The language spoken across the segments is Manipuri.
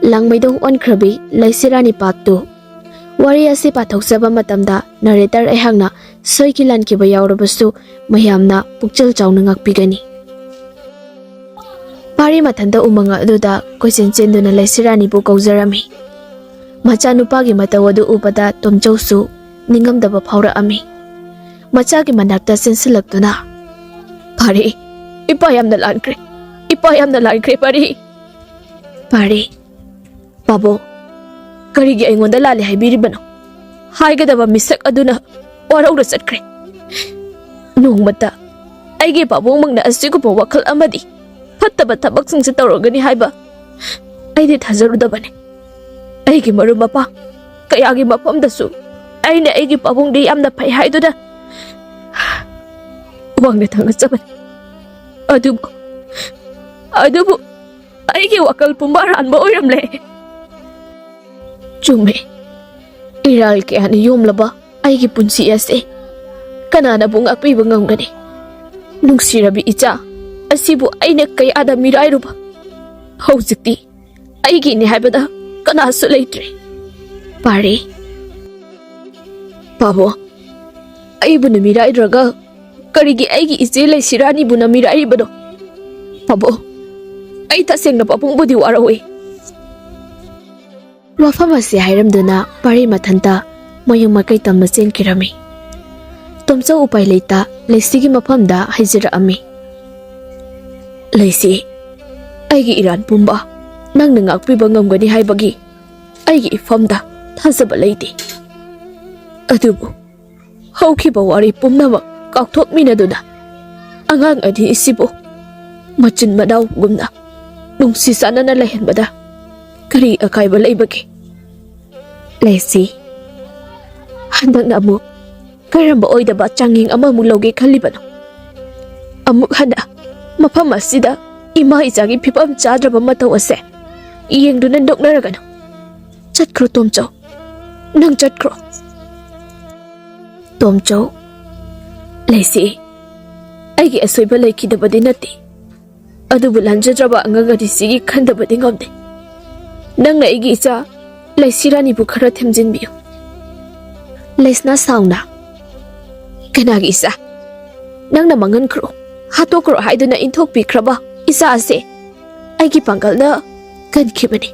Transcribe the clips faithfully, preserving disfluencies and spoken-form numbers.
ꯂꯥꯡꯃꯩꯗꯣꯡ ꯑꯣꯟꯈ꯭ꯔꯕꯤ ꯂꯩꯁꯤꯔꯥꯅꯤ part two꯫ ꯋꯥꯔꯤ ꯑꯁꯤ ꯄꯥꯊꯣꯛꯆꯕ ꯃꯇꯝꯗ narrator ꯑꯩꯍꯥꯛꯅ ꯁꯣꯏꯈꯤ ꯂꯥꯟꯈꯤꯕ ꯌꯥꯎꯔꯕꯁꯨ ꯃꯌꯥꯝꯅ ꯄꯨꯛꯆꯦꯜ ꯆꯥꯎꯅ ꯉꯥꯛꯄꯤꯒꯅꯤ꯫ ꯄꯥꯔꯤ ꯃꯊꯟꯇ ꯎꯃꯪ ꯑꯗꯨꯗ ꯀꯣꯏꯆꯦꯟ ꯆꯦꯟꯗꯨꯅ ꯂꯩꯁꯤꯔꯥꯅꯤꯕꯨ ꯀꯧꯖꯔꯝꯃꯤ꯫ ꯃꯆꯥꯅꯨꯄꯥꯒꯤ ꯃꯇꯧ ꯑꯗꯨ ꯎꯕꯗ ꯇꯣꯝꯆꯧꯁꯨ ꯅꯤꯡꯉꯝꯗꯕ ꯐꯥꯎꯔꯛꯑꯝꯃꯤ꯫ ꯃꯆꯥꯒꯤ ꯃꯅꯥꯛꯇ ꯆꯦꯟꯁꯤꯜꯂꯛꯇꯨꯅ, "ꯄꯥꯔꯤ, ꯏꯄꯥ ꯌꯥꯝꯅ ꯂꯥꯟꯈ꯭ꯔꯦ, ꯏꯄꯥ ꯌꯥꯝꯅ ꯂꯥꯟꯈ꯭ꯔꯦ, ꯄꯥꯔꯤ꯫" ꯄꯥꯔꯤ, "ꯄꯥꯕꯨꯡ, ꯀꯔꯤꯒꯤ ꯑꯩꯉꯣꯟꯗ ꯂꯥꯜꯂꯦ ꯍꯥꯏꯕꯤꯔꯤꯕꯅꯣ? ꯍꯥꯏꯒꯗꯕ ꯃꯤꯁꯛ ꯑꯗꯨꯅ ꯋꯥꯔꯧꯅ ꯆꯠꯈ꯭ꯔꯦ꯫ ꯅꯣꯡꯃꯇ ꯑꯩꯒꯤ ꯄꯥꯕꯨꯡꯃꯛꯅ ꯑꯁꯤꯒꯨꯝꯕ ꯋꯥꯈꯜ ꯑꯃꯗꯤ ꯐꯠꯇꯕ ꯊꯕꯛꯁꯤꯡꯁꯦ ꯇꯧꯔꯒꯅꯤ ꯍꯥꯏꯕ ꯑꯩꯗꯤ ꯊꯥꯖꯔꯨꯗꯕꯅꯤ꯫ ꯑꯩꯒꯤ ꯃꯔꯨꯞ ꯃꯄꯥꯡ ꯀꯌꯥꯒꯤ ꯃꯐꯝꯗꯁꯨ ꯑꯩꯅ ꯑꯩꯒꯤ ꯄꯥꯕꯨꯡꯗꯤ ꯌꯥꯝꯅ ꯐꯩ ꯍꯥꯏꯗꯨꯅ ꯋꯥꯡꯅ ꯊꯥꯡꯒꯠꯆꯕꯅꯤ꯫ ꯑꯗꯨꯕꯨ, ꯑꯗꯨꯕꯨ ꯑꯩꯒꯤ ꯋꯥꯈꯜ ꯄꯨꯝꯕ ꯑꯔꯥꯟꯕ ꯑꯣꯏꯔꯝꯂꯦ꯫" ꯆꯨꯝꯃꯦ, ꯏꯔꯥꯜ ꯀꯌꯥꯅ ꯌꯣꯝꯂꯕ ꯑꯩꯒꯤ ꯄꯨꯟꯁꯤ ꯑꯁꯤ ꯀꯅꯥꯅꯕꯨ ꯉꯥꯛꯄꯤꯕ ꯉꯝꯒꯅꯤ? ꯅꯨꯡꯁꯤꯔꯕꯤ ꯏꯆꯥ ꯑꯁꯤꯕꯨ ꯑꯩꯅ ꯀꯌꯥꯗ ꯃꯤꯔꯥꯏꯔꯨꯕ, ꯍꯧꯖꯤꯛꯇꯤ ꯑꯩꯒꯤꯅꯤ ꯍꯥꯏꯕꯗ ꯀꯅꯥꯁꯨ ꯂꯩꯇ꯭ꯔꯦ꯫ ꯄꯥꯔꯤ, ꯄꯥꯕꯨꯡ, ꯑꯩꯕꯨꯅ ꯃꯤꯔꯥꯏꯗ꯭ꯔꯒ ꯀꯔꯤꯒꯤ ꯑꯩꯒꯤ ꯏꯆꯦ ꯂꯩꯁꯤꯔꯥꯅꯤꯕꯨꯅ ꯃꯤꯔꯥꯏꯔꯤꯕꯅꯣ? ꯄꯥꯕꯨꯡ, ꯑꯩ ꯇꯁꯦꯡꯅ ꯄꯥꯕꯨꯡꯕꯨꯗꯤ ꯋꯥꯔꯧꯏ꯫ ꯋꯥꯐꯝ ꯑꯁꯤ ꯍꯥꯏꯔꯝꯗꯨꯅ ꯄꯥꯔꯤ ꯃꯊꯟꯇ ꯃꯌꯨꯝ ꯃꯀꯩ ꯇꯝꯅ ꯆꯦꯟꯈꯤꯔꯝꯃꯤ꯫ ꯇꯣꯝꯆꯧ ꯎꯄꯥꯏ ꯂꯩꯇ ꯂꯩꯁꯤꯒꯤ ꯃꯐꯝꯗ ꯍꯥꯏꯖꯔꯛꯑꯝꯃꯤ꯫ "ꯂꯩꯁꯤ, ꯑꯩꯒꯤ ꯏꯔꯥꯟ ꯄꯨꯝꯕ ꯅꯪꯅ ꯉꯥꯛꯄꯤꯕ ꯉꯝꯒꯅꯤ ꯍꯥꯏꯕꯒꯤ ꯑꯩꯒꯤ ꯏꯐꯝꯗ ꯊꯥꯖꯕ ꯂꯩꯇꯦ꯫ ꯑꯗꯨꯕꯨ ꯍꯧꯈꯤꯕ ꯋꯥꯔꯤ ꯄꯨꯝꯅꯃꯛ ꯀꯥꯎꯊꯣꯛꯃꯤꯟꯅꯗꯨꯅ ꯑꯉꯥꯡ ꯑꯅꯤ ꯑꯁꯤꯕꯨ ꯃꯆꯤꯟ ꯃꯅꯥꯎꯒꯨꯝꯅ ꯅꯨꯡꯁꯤ ꯆꯥꯟꯅꯅ ꯂꯩꯍꯟꯕꯗ ꯀꯔꯤ ꯑꯀꯥꯏꯕ ꯂꯩꯕꯒꯦ? ꯂꯩꯁꯤ, ꯍꯟꯗꯛꯅ ꯑꯃꯨꯛ ꯀꯔꯝꯕ ꯑꯣꯏꯗꯕ ꯆꯥꯡꯌꯦꯡ ꯑꯃꯃꯨꯛ ꯂꯧꯒꯦ ꯈꯜꯂꯤꯕꯅꯣ? ꯑꯃꯨꯛ ꯍꯟꯅ ꯃꯐꯝ ꯑꯁꯤꯗ ꯏꯃꯥ ꯏꯆꯥꯒꯤ ꯐꯤꯕꯝ ꯆꯥꯗ꯭ꯔꯕ ꯃꯇꯧ ꯑꯁꯦ ꯌꯦꯡꯗꯨꯅ ꯅꯣꯛꯅꯔꯒꯅꯨ꯫ ꯆꯠꯈ꯭ꯔꯣ ꯇꯣꯝꯆꯧ, ꯅꯪ ꯆꯠꯈ꯭ꯔꯣ꯫" "ꯇꯣꯝꯆꯧ, ꯂꯩꯁꯤ, ꯑꯩꯒꯤ ꯑꯁꯣꯏꯕ ꯂꯩꯈꯤꯗꯕꯗꯤ ꯅꯠꯇꯦ, ꯑꯗꯨꯕꯨ ꯂꯥꯟꯖꯗ꯭ꯔꯕ ꯑꯉꯥꯡ ꯑꯅꯤꯁꯤꯒꯤ ꯈꯟꯗꯕꯗꯤ ꯉꯝꯗꯦ꯫ ꯅꯪꯅ ꯑꯩꯒꯤ ꯏꯆꯥ ꯂꯩꯁꯤꯔꯥꯅꯤꯕꯨ ꯈꯔ ꯊꯦꯝꯖꯤꯟꯕꯤꯌꯨ꯫ ꯂꯩꯁꯅꯥ ꯁꯥꯎꯅ, "ꯀꯅꯥꯒꯤ ꯏꯆꯥ? ꯅꯪꯅ ꯃꯥꯡꯍꯟꯈ꯭ꯔꯣ, ꯍꯥꯠꯇꯣꯛꯈ꯭ꯔꯣ ꯍꯥꯏꯗꯨꯅ ꯏꯟꯊꯣꯛꯄꯤꯈ꯭ꯔꯕ ꯏꯆꯥ ꯑꯁꯦ ꯑꯩꯒꯤ ꯄꯥꯡꯒꯜꯅ ꯀꯟꯈꯤꯕꯅꯤ꯫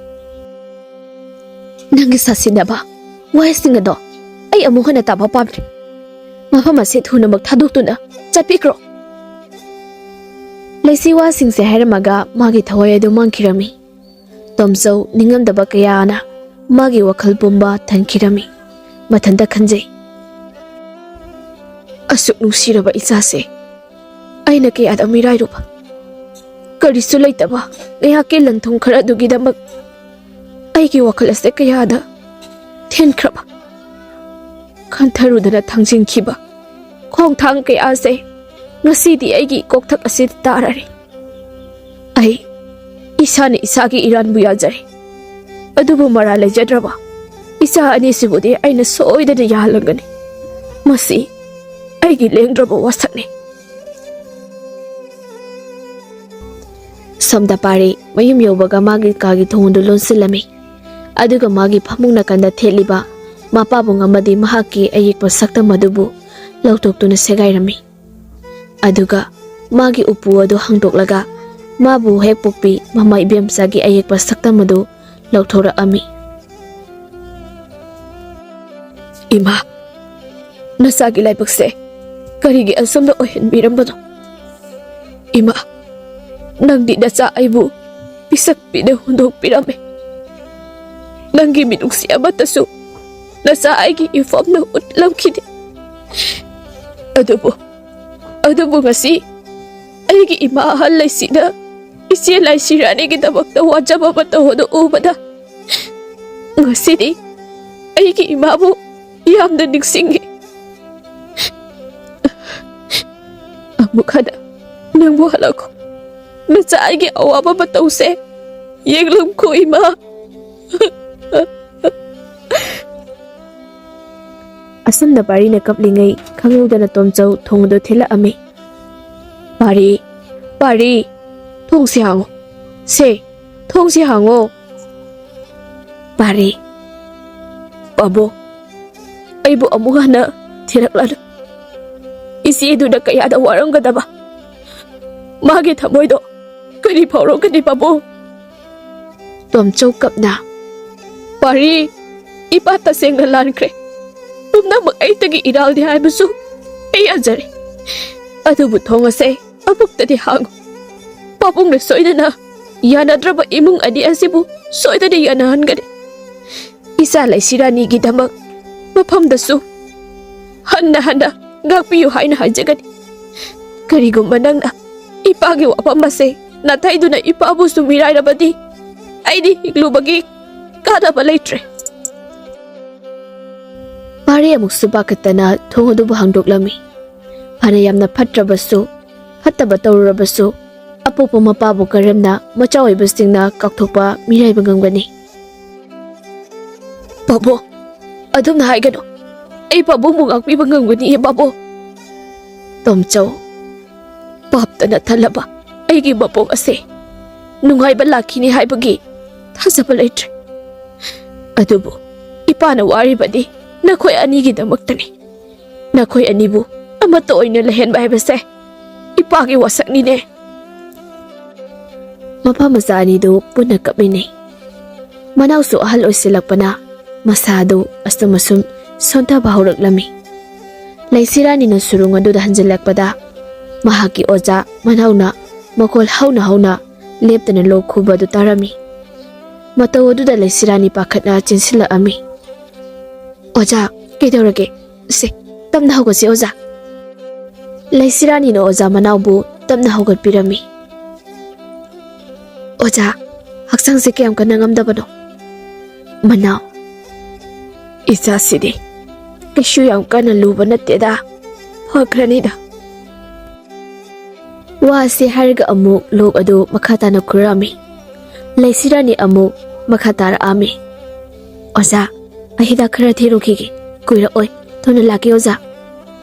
ꯅꯪꯒꯤ ꯁꯥꯁꯤꯟꯅꯕ ꯋꯥꯍꯩꯁꯤꯡ ꯑꯗꯣ ꯑꯩ ꯑꯃꯨꯛ ꯍꯟꯅ ꯇꯥꯕ ꯄꯥꯝꯗ꯭ꯔꯦ꯫ ꯃꯐꯝ ꯑꯁꯤ ꯊꯨꯅꯃꯛ ꯊꯥꯗꯣꯛꯇꯨꯅ ꯆꯠꯄꯤꯈ꯭ꯔꯣ꯫" ꯂꯩꯁꯤ ꯋꯥꯁꯤꯡꯁꯦ ꯍꯥꯏꯔꯝꯃꯒ ꯃꯥꯒꯤ ꯊꯋꯥꯏ ꯑꯗꯨ ꯃꯥꯡꯈꯤꯔꯝꯃꯤ꯫ ꯇꯣꯝꯆꯧ ꯅꯤꯡꯉꯝꯗꯕ ꯀꯌꯥꯅ ꯃꯥꯒꯤ ꯋꯥꯈꯜ ꯄꯨꯝꯕ ꯊꯟꯈꯤꯔꯝꯃꯤ꯫ ꯃꯊꯟꯇ ꯈꯟꯖꯩ, "ꯑꯁꯨꯛ ꯅꯨꯡꯁꯤꯔꯕ ꯏꯆꯥꯁꯦ ꯑꯩꯅ ꯀꯌꯥꯗ ꯃꯤꯔꯥꯏꯔꯨꯕ, ꯀꯔꯤꯁꯨ ꯂꯩꯇꯕ ꯉꯥꯏꯍꯥꯛꯀꯤ ꯂꯟ ꯊꯨꯝ ꯈꯔ ꯑꯗꯨꯒꯤꯗꯃꯛ ꯑꯩꯒꯤ ꯋꯥꯈꯜ ꯑꯁꯦ ꯀꯌꯥꯗ ꯊꯤꯟꯈ꯭ꯔꯕ, ꯈꯟꯊꯔꯨꯗꯅ ꯊꯥꯡꯖꯤꯟꯈꯤꯕ ꯈꯣꯡꯊꯥꯡ ꯀꯌꯥꯁꯦ ꯉꯁꯤꯗꯤ ꯑꯩꯒꯤ ꯀꯣꯛꯊꯛ ꯑꯁꯤꯗ ꯇꯥꯔꯔꯦ꯫ ꯑꯩ ꯏꯁꯥꯅ ꯏꯁꯥꯒꯤ ꯏꯔꯥꯟꯕꯨ ꯌꯥꯖꯔꯦ, ꯑꯗꯨꯕꯨ ꯃꯔꯥꯜ ꯂꯩꯖꯗ꯭ꯔꯕ ꯏꯆꯥ ꯑꯅꯤꯁꯤꯕꯨꯗꯤ ꯑꯩꯅ ꯁꯣꯏꯗꯅ ꯌꯥꯍꯜꯂꯝꯒꯅꯤ꯫ ꯃꯁꯤ ꯑꯩꯒꯤ ꯂꯦꯡꯗ꯭ꯔꯕ ꯋꯥꯁꯛꯅꯤ꯫" ꯁꯣꯝꯗ ꯄꯥꯔꯤ ꯃꯌꯨꯝ ꯌꯧꯕꯒ ꯃꯥꯒꯤ ꯀꯥꯒꯤ ꯊꯣꯡꯗꯨ ꯂꯣꯟꯁꯤꯜꯂꯝꯃꯤ꯫ ꯑꯗꯨꯒ ꯃꯥꯒꯤ ꯐꯃꯨꯡ ꯅꯥꯀꯟꯗ ꯊꯦꯠꯂꯤꯕ ꯃꯄꯥꯕꯨꯡ ꯑꯃꯗꯤ ꯃꯍꯥꯛꯀꯤ ꯑꯌꯦꯛꯄ ꯁꯛꯇꯝ ꯑꯗꯨꯕꯨ ꯂꯧꯊꯣꯛꯇꯨꯅ ꯁꯦꯒꯥꯏꯔꯝꯃꯤ꯫ ꯑꯗꯨꯒ ꯃꯥꯒꯤ ꯎꯄꯨ ꯑꯗꯨ ꯍꯥꯡꯗꯣꯛꯂꯒ ꯃꯥꯕꯨ ꯍꯦꯛ ꯄꯣꯛꯄꯤ ꯃꯃꯥ ꯏꯕꯦꯝꯆꯥꯒꯤ ꯑꯌꯦꯛꯄ ꯁꯛꯇꯝ ꯑꯗꯨ ꯂꯧꯊꯣꯔꯛꯑꯝꯃꯤ꯫ "ꯏꯃꯥ, ꯅꯆꯥꯒꯤ ꯂꯥꯏꯕꯛꯁꯦ ꯀꯔꯤꯒꯤ ꯑꯁꯨꯝꯅ ꯑꯣꯏꯍꯟꯕꯤꯔꯝꯕꯅꯣ? ꯏꯃꯥ, ꯅꯪꯗꯤ ꯅꯆꯥ ꯑꯩꯕꯨ ꯄꯤꯁꯛ ꯄꯤꯛꯅ ꯍꯨꯟꯗꯣꯛꯄꯤꯔꯝꯃꯦ꯫ ꯅꯪꯒꯤ ꯃꯤꯅꯨꯡꯁꯤ ꯑꯃꯠꯇꯁꯨ ꯅꯆꯥ ꯑꯩꯒꯤ ꯏꯐꯝꯅ ꯎꯠꯂꯝꯈꯤꯗꯦ꯫ ꯑꯗꯨꯕꯨ, ꯑꯗꯨꯕꯨ ꯉꯁꯤ ꯑꯩꯒꯤ ꯏꯃꯥ ꯑꯍꯜ ꯂꯩꯁꯤꯅ ꯏꯆꯦ ꯂꯥꯏꯁꯤꯔꯥꯅꯤꯒꯤꯗꯃꯛꯇ ꯋꯥꯖꯕ ꯃꯇꯧ ꯑꯗꯨ ꯎꯕꯗ ꯉꯁꯤꯗꯤ ꯑꯩꯒꯤ ꯏꯃꯥꯕꯨ ꯌꯥꯝꯅ ꯅꯤꯡꯁꯤꯡꯉꯤ꯫ ꯑꯃꯨꯛ ꯍꯟꯅ ꯅꯪꯕꯨ ꯍꯜꯂꯛꯈꯣ꯫ ꯅꯆꯥ ꯑꯩꯒꯤ ꯑꯋꯥꯕ ꯃꯇꯧꯁꯦ ꯌꯦꯡꯂꯝꯈꯣ, ꯏꯃꯥ꯫" ꯑꯁꯨꯝꯅ ꯄꯥꯔꯤꯅ ꯀꯞꯂꯤꯉꯩ ꯈꯪꯍꯧꯗꯅ ꯇꯣꯝꯆꯧ ꯊꯣꯡ ꯑꯗꯨ ꯊꯤꯜꯂꯛꯑꯝꯃꯤ꯫ "ꯄꯥꯔꯤ, ꯄꯥꯔꯤ, ꯊꯣꯡꯁꯤ ꯍꯥꯡꯉꯣ꯫ ꯁꯦ, ꯊꯣꯡꯁꯤ ꯍꯥꯡꯉꯣ꯫" "ꯄꯥꯔꯤ, ꯄꯥꯕꯨꯡ, ꯑꯩꯕꯨ ꯑꯃꯨꯛ ꯍꯟꯅ ꯊꯤꯔꯛꯂꯅꯨ꯫ ꯏꯆꯦꯗꯨꯅ ꯀꯌꯥꯗ ꯋꯥꯔꯝꯒꯗꯕ꯫ ꯃꯥꯒꯤ ꯊꯃꯣꯏꯗꯣ ꯀꯔꯤ ꯐꯥꯎꯔꯝꯒꯅꯤ, ꯄꯥꯕꯨꯡ?" ꯇꯣꯝꯆꯧ ꯀꯞꯅ, "ꯄꯥꯔꯤ, ꯏꯄꯥ ꯇꯁꯦꯡꯅ ꯂꯥꯟꯈ꯭ꯔꯦ꯫ ꯄꯨꯝꯅꯃꯛ ꯑꯩꯇꯒꯤ ꯏꯔꯥꯜꯅꯤ ꯍꯥꯏꯕꯁꯨ ꯑꯩ ꯌꯥꯖꯔꯦ꯫ ꯑꯗꯨꯕꯨ ꯊꯣꯡ ꯑꯁꯦ ꯑꯃꯨꯛꯇꯗꯤ ꯍꯥꯡꯉꯨ꯫ ꯄꯥꯕꯨꯡꯅ ꯁꯣꯏꯗꯅ ꯌꯥꯅꯗ꯭ꯔꯕ ꯏꯃꯨꯡ ꯑꯅꯤ ꯑꯁꯤꯕꯨ ꯁꯣꯏꯗꯅ ꯌꯥꯅꯍꯟꯒꯅꯤ꯫ ꯏꯆꯥ ꯂꯩꯁꯤꯔꯥꯅꯤꯒꯤꯗꯃꯛ ꯃꯐꯝꯗꯁꯨ ꯍꯟꯅ ꯍꯟꯅ ꯉꯥꯛꯄꯤꯌꯨ ꯍꯥꯏꯅ ꯍꯥꯏꯖꯒꯅꯤ꯫ ꯀꯔꯤꯒꯨꯝꯕ ꯅꯪꯅ ꯏꯄꯥꯒꯤ ꯋꯥꯐꯝ ꯑꯁꯦ ꯅꯥꯊꯩꯗꯨꯅ ꯏꯄꯥꯕꯨꯁꯨ ꯃꯤꯔꯥꯏꯔꯕꯗꯤ ꯑꯩꯗꯤ ꯍꯤꯡꯂꯨꯕꯒꯤ ꯀꯥꯟꯅꯕ ꯂꯩꯇ꯭ꯔꯦ꯫" ꯄꯥꯔꯤ ꯑꯃꯨꯛꯁꯨ ꯄꯥꯈꯠꯇꯅ ꯊꯣꯡ ꯑꯗꯨꯕꯨ ꯍꯥꯡꯗꯣꯛꯂꯝꯃꯤ꯫ ꯐꯅ ꯌꯥꯝꯅ ꯐꯠꯇ꯭ꯔꯕꯁꯨ, ꯐꯠꯇꯕ ꯇꯧꯔꯨꯔꯕꯁꯨ, ꯑꯄꯣꯛꯄ ꯃꯄꯥꯕꯨ ꯀꯔꯝꯅ ꯃꯆꯥ ꯑꯣꯏꯕꯁꯤꯡꯅ ꯀꯥꯎꯊꯣꯛꯄ, ꯃꯤꯔꯥꯏꯕ ꯉꯝꯒꯅꯤ? "ꯄꯥꯕꯨꯡ, ꯑꯗꯨꯝꯅ ꯍꯥꯏꯒꯅꯨ꯫ ꯑꯩ ꯄꯥꯕꯨꯡꯕꯨ ꯉꯥꯛꯄꯤꯕ ꯉꯝꯒꯅꯤꯌꯦ, ꯄꯥꯕꯨꯡ꯫" "ꯇꯣꯝꯆꯧ, ꯄꯥꯞꯇꯅ ꯊꯜꯂꯕ ꯑꯩꯒꯤ ꯃꯄꯣꯛ ꯑꯁꯦ ꯅꯨꯡꯉꯥꯏꯕ ꯂꯥꯛꯈꯤꯅꯤ ꯍꯥꯏꯕꯒꯤ ꯊꯥꯖꯕ ꯂꯩꯇ꯭ꯔꯦ꯫ ꯑꯗꯨꯕꯨ ꯏꯄꯥꯅ ꯋꯥꯔꯤꯕꯗꯤ ꯅꯈꯣꯏ ꯑꯅꯤꯒꯤꯗꯃꯛꯇꯅꯤ꯫ ꯅꯈꯣꯏ ꯑꯅꯤꯕꯨ ꯑꯃꯠꯇ ꯑꯣꯏꯅ ꯂꯩꯍꯟꯕ ꯍꯥꯏꯕꯁꯦ ꯏꯄꯥꯒꯤ ꯋꯥꯁꯛꯅꯤꯅꯦ꯫" ꯃꯄꯥ ꯃꯆꯥ ꯑꯅꯤꯗꯨ ꯄꯨꯟꯅ ꯀꯞꯃꯤꯟꯅꯩ꯫ ꯃꯅꯥꯎꯁꯨ ꯑꯍꯜ ꯑꯣꯏꯁꯤꯜꯂꯛꯄꯅ ꯃꯁꯥ ꯑꯗꯨ ꯑꯁꯨꯝ ꯑꯁꯨꯝ ꯁꯣꯟꯊꯕ ꯍꯧꯔꯛꯂꯝꯃꯤ꯫ ꯂꯩꯁꯤꯔꯥꯅꯤꯅ ꯁꯨꯔꯨꯡ ꯑꯗꯨꯗ ꯍꯟꯖꯤꯜꯂꯛꯄꯗ ꯃꯍꯥꯛꯀꯤ ꯑꯣꯖꯥ ꯃꯅꯥꯎꯅ ꯃꯈꯣꯜ ꯍꯧꯅ ꯍꯧꯅ ꯂꯦꯞꯇꯅ ꯂꯣꯛ ꯈꯨꯕ ꯑꯗꯨ ꯇꯥꯔꯝꯃꯤ꯫ ꯃꯇꯧ ꯑꯗꯨꯗ ꯂꯩꯁꯤꯔꯥꯅꯤ ꯄꯥꯈꯠꯅ ꯆꯦꯟꯁꯤꯜꯂꯛꯑꯝꯃꯤ꯫ "ꯑꯣꯖꯥ, ꯀꯩꯗꯧꯔꯒꯦ? ꯁꯦ, ꯇꯞꯅ ꯍꯧꯒꯠꯁꯤ, ꯑꯣꯖꯥ꯫" ꯂꯩꯁꯤꯔꯥꯅꯤꯅ ꯑꯣꯖꯥ ꯃꯅꯥꯎꯕꯨ ꯇꯞꯅ ꯍꯧꯒꯠꯄꯤꯔꯝꯃꯤ꯫ "ꯑꯣꯖꯥ, ꯍꯛꯆꯥꯡꯁꯦ ꯀꯌꯥꯝ ꯀꯟꯅ ꯉꯝꯗꯕꯅꯣ?" "ꯃꯅꯥꯎ, ꯏꯆꯥꯁꯤꯗꯤ ꯀꯩꯁꯨ ꯌꯥꯝ ꯀꯟꯅ ꯂꯨꯕ ꯅꯠꯇꯦꯗ, ꯐꯈ꯭ꯔꯅꯤꯗ꯫" ꯋꯥꯁꯤ ꯍꯥꯏꯔꯒ ꯑꯃꯨꯛ ꯂꯣꯛ ꯑꯗꯨ ꯃꯈꯥ ꯇꯥꯅ ꯈꯨꯔꯛꯑꯝꯃꯤ꯫ ꯂꯩꯁꯤꯔꯥꯅꯤ ꯑꯃꯨꯛ ꯃꯈꯥ ꯇꯥꯔꯛꯑꯝꯃꯤ꯫ "ꯑꯣꯖꯥ, ꯑꯩ ꯍꯤꯗꯥꯛ ꯈꯔ ꯊꯤꯔꯨꯈꯤꯒꯦ꯫ ꯀꯨꯏꯔꯛꯑꯣꯏ꯫ ꯊꯨꯅ ꯂꯥꯛꯀꯦ, ꯑꯣꯖꯥ꯫"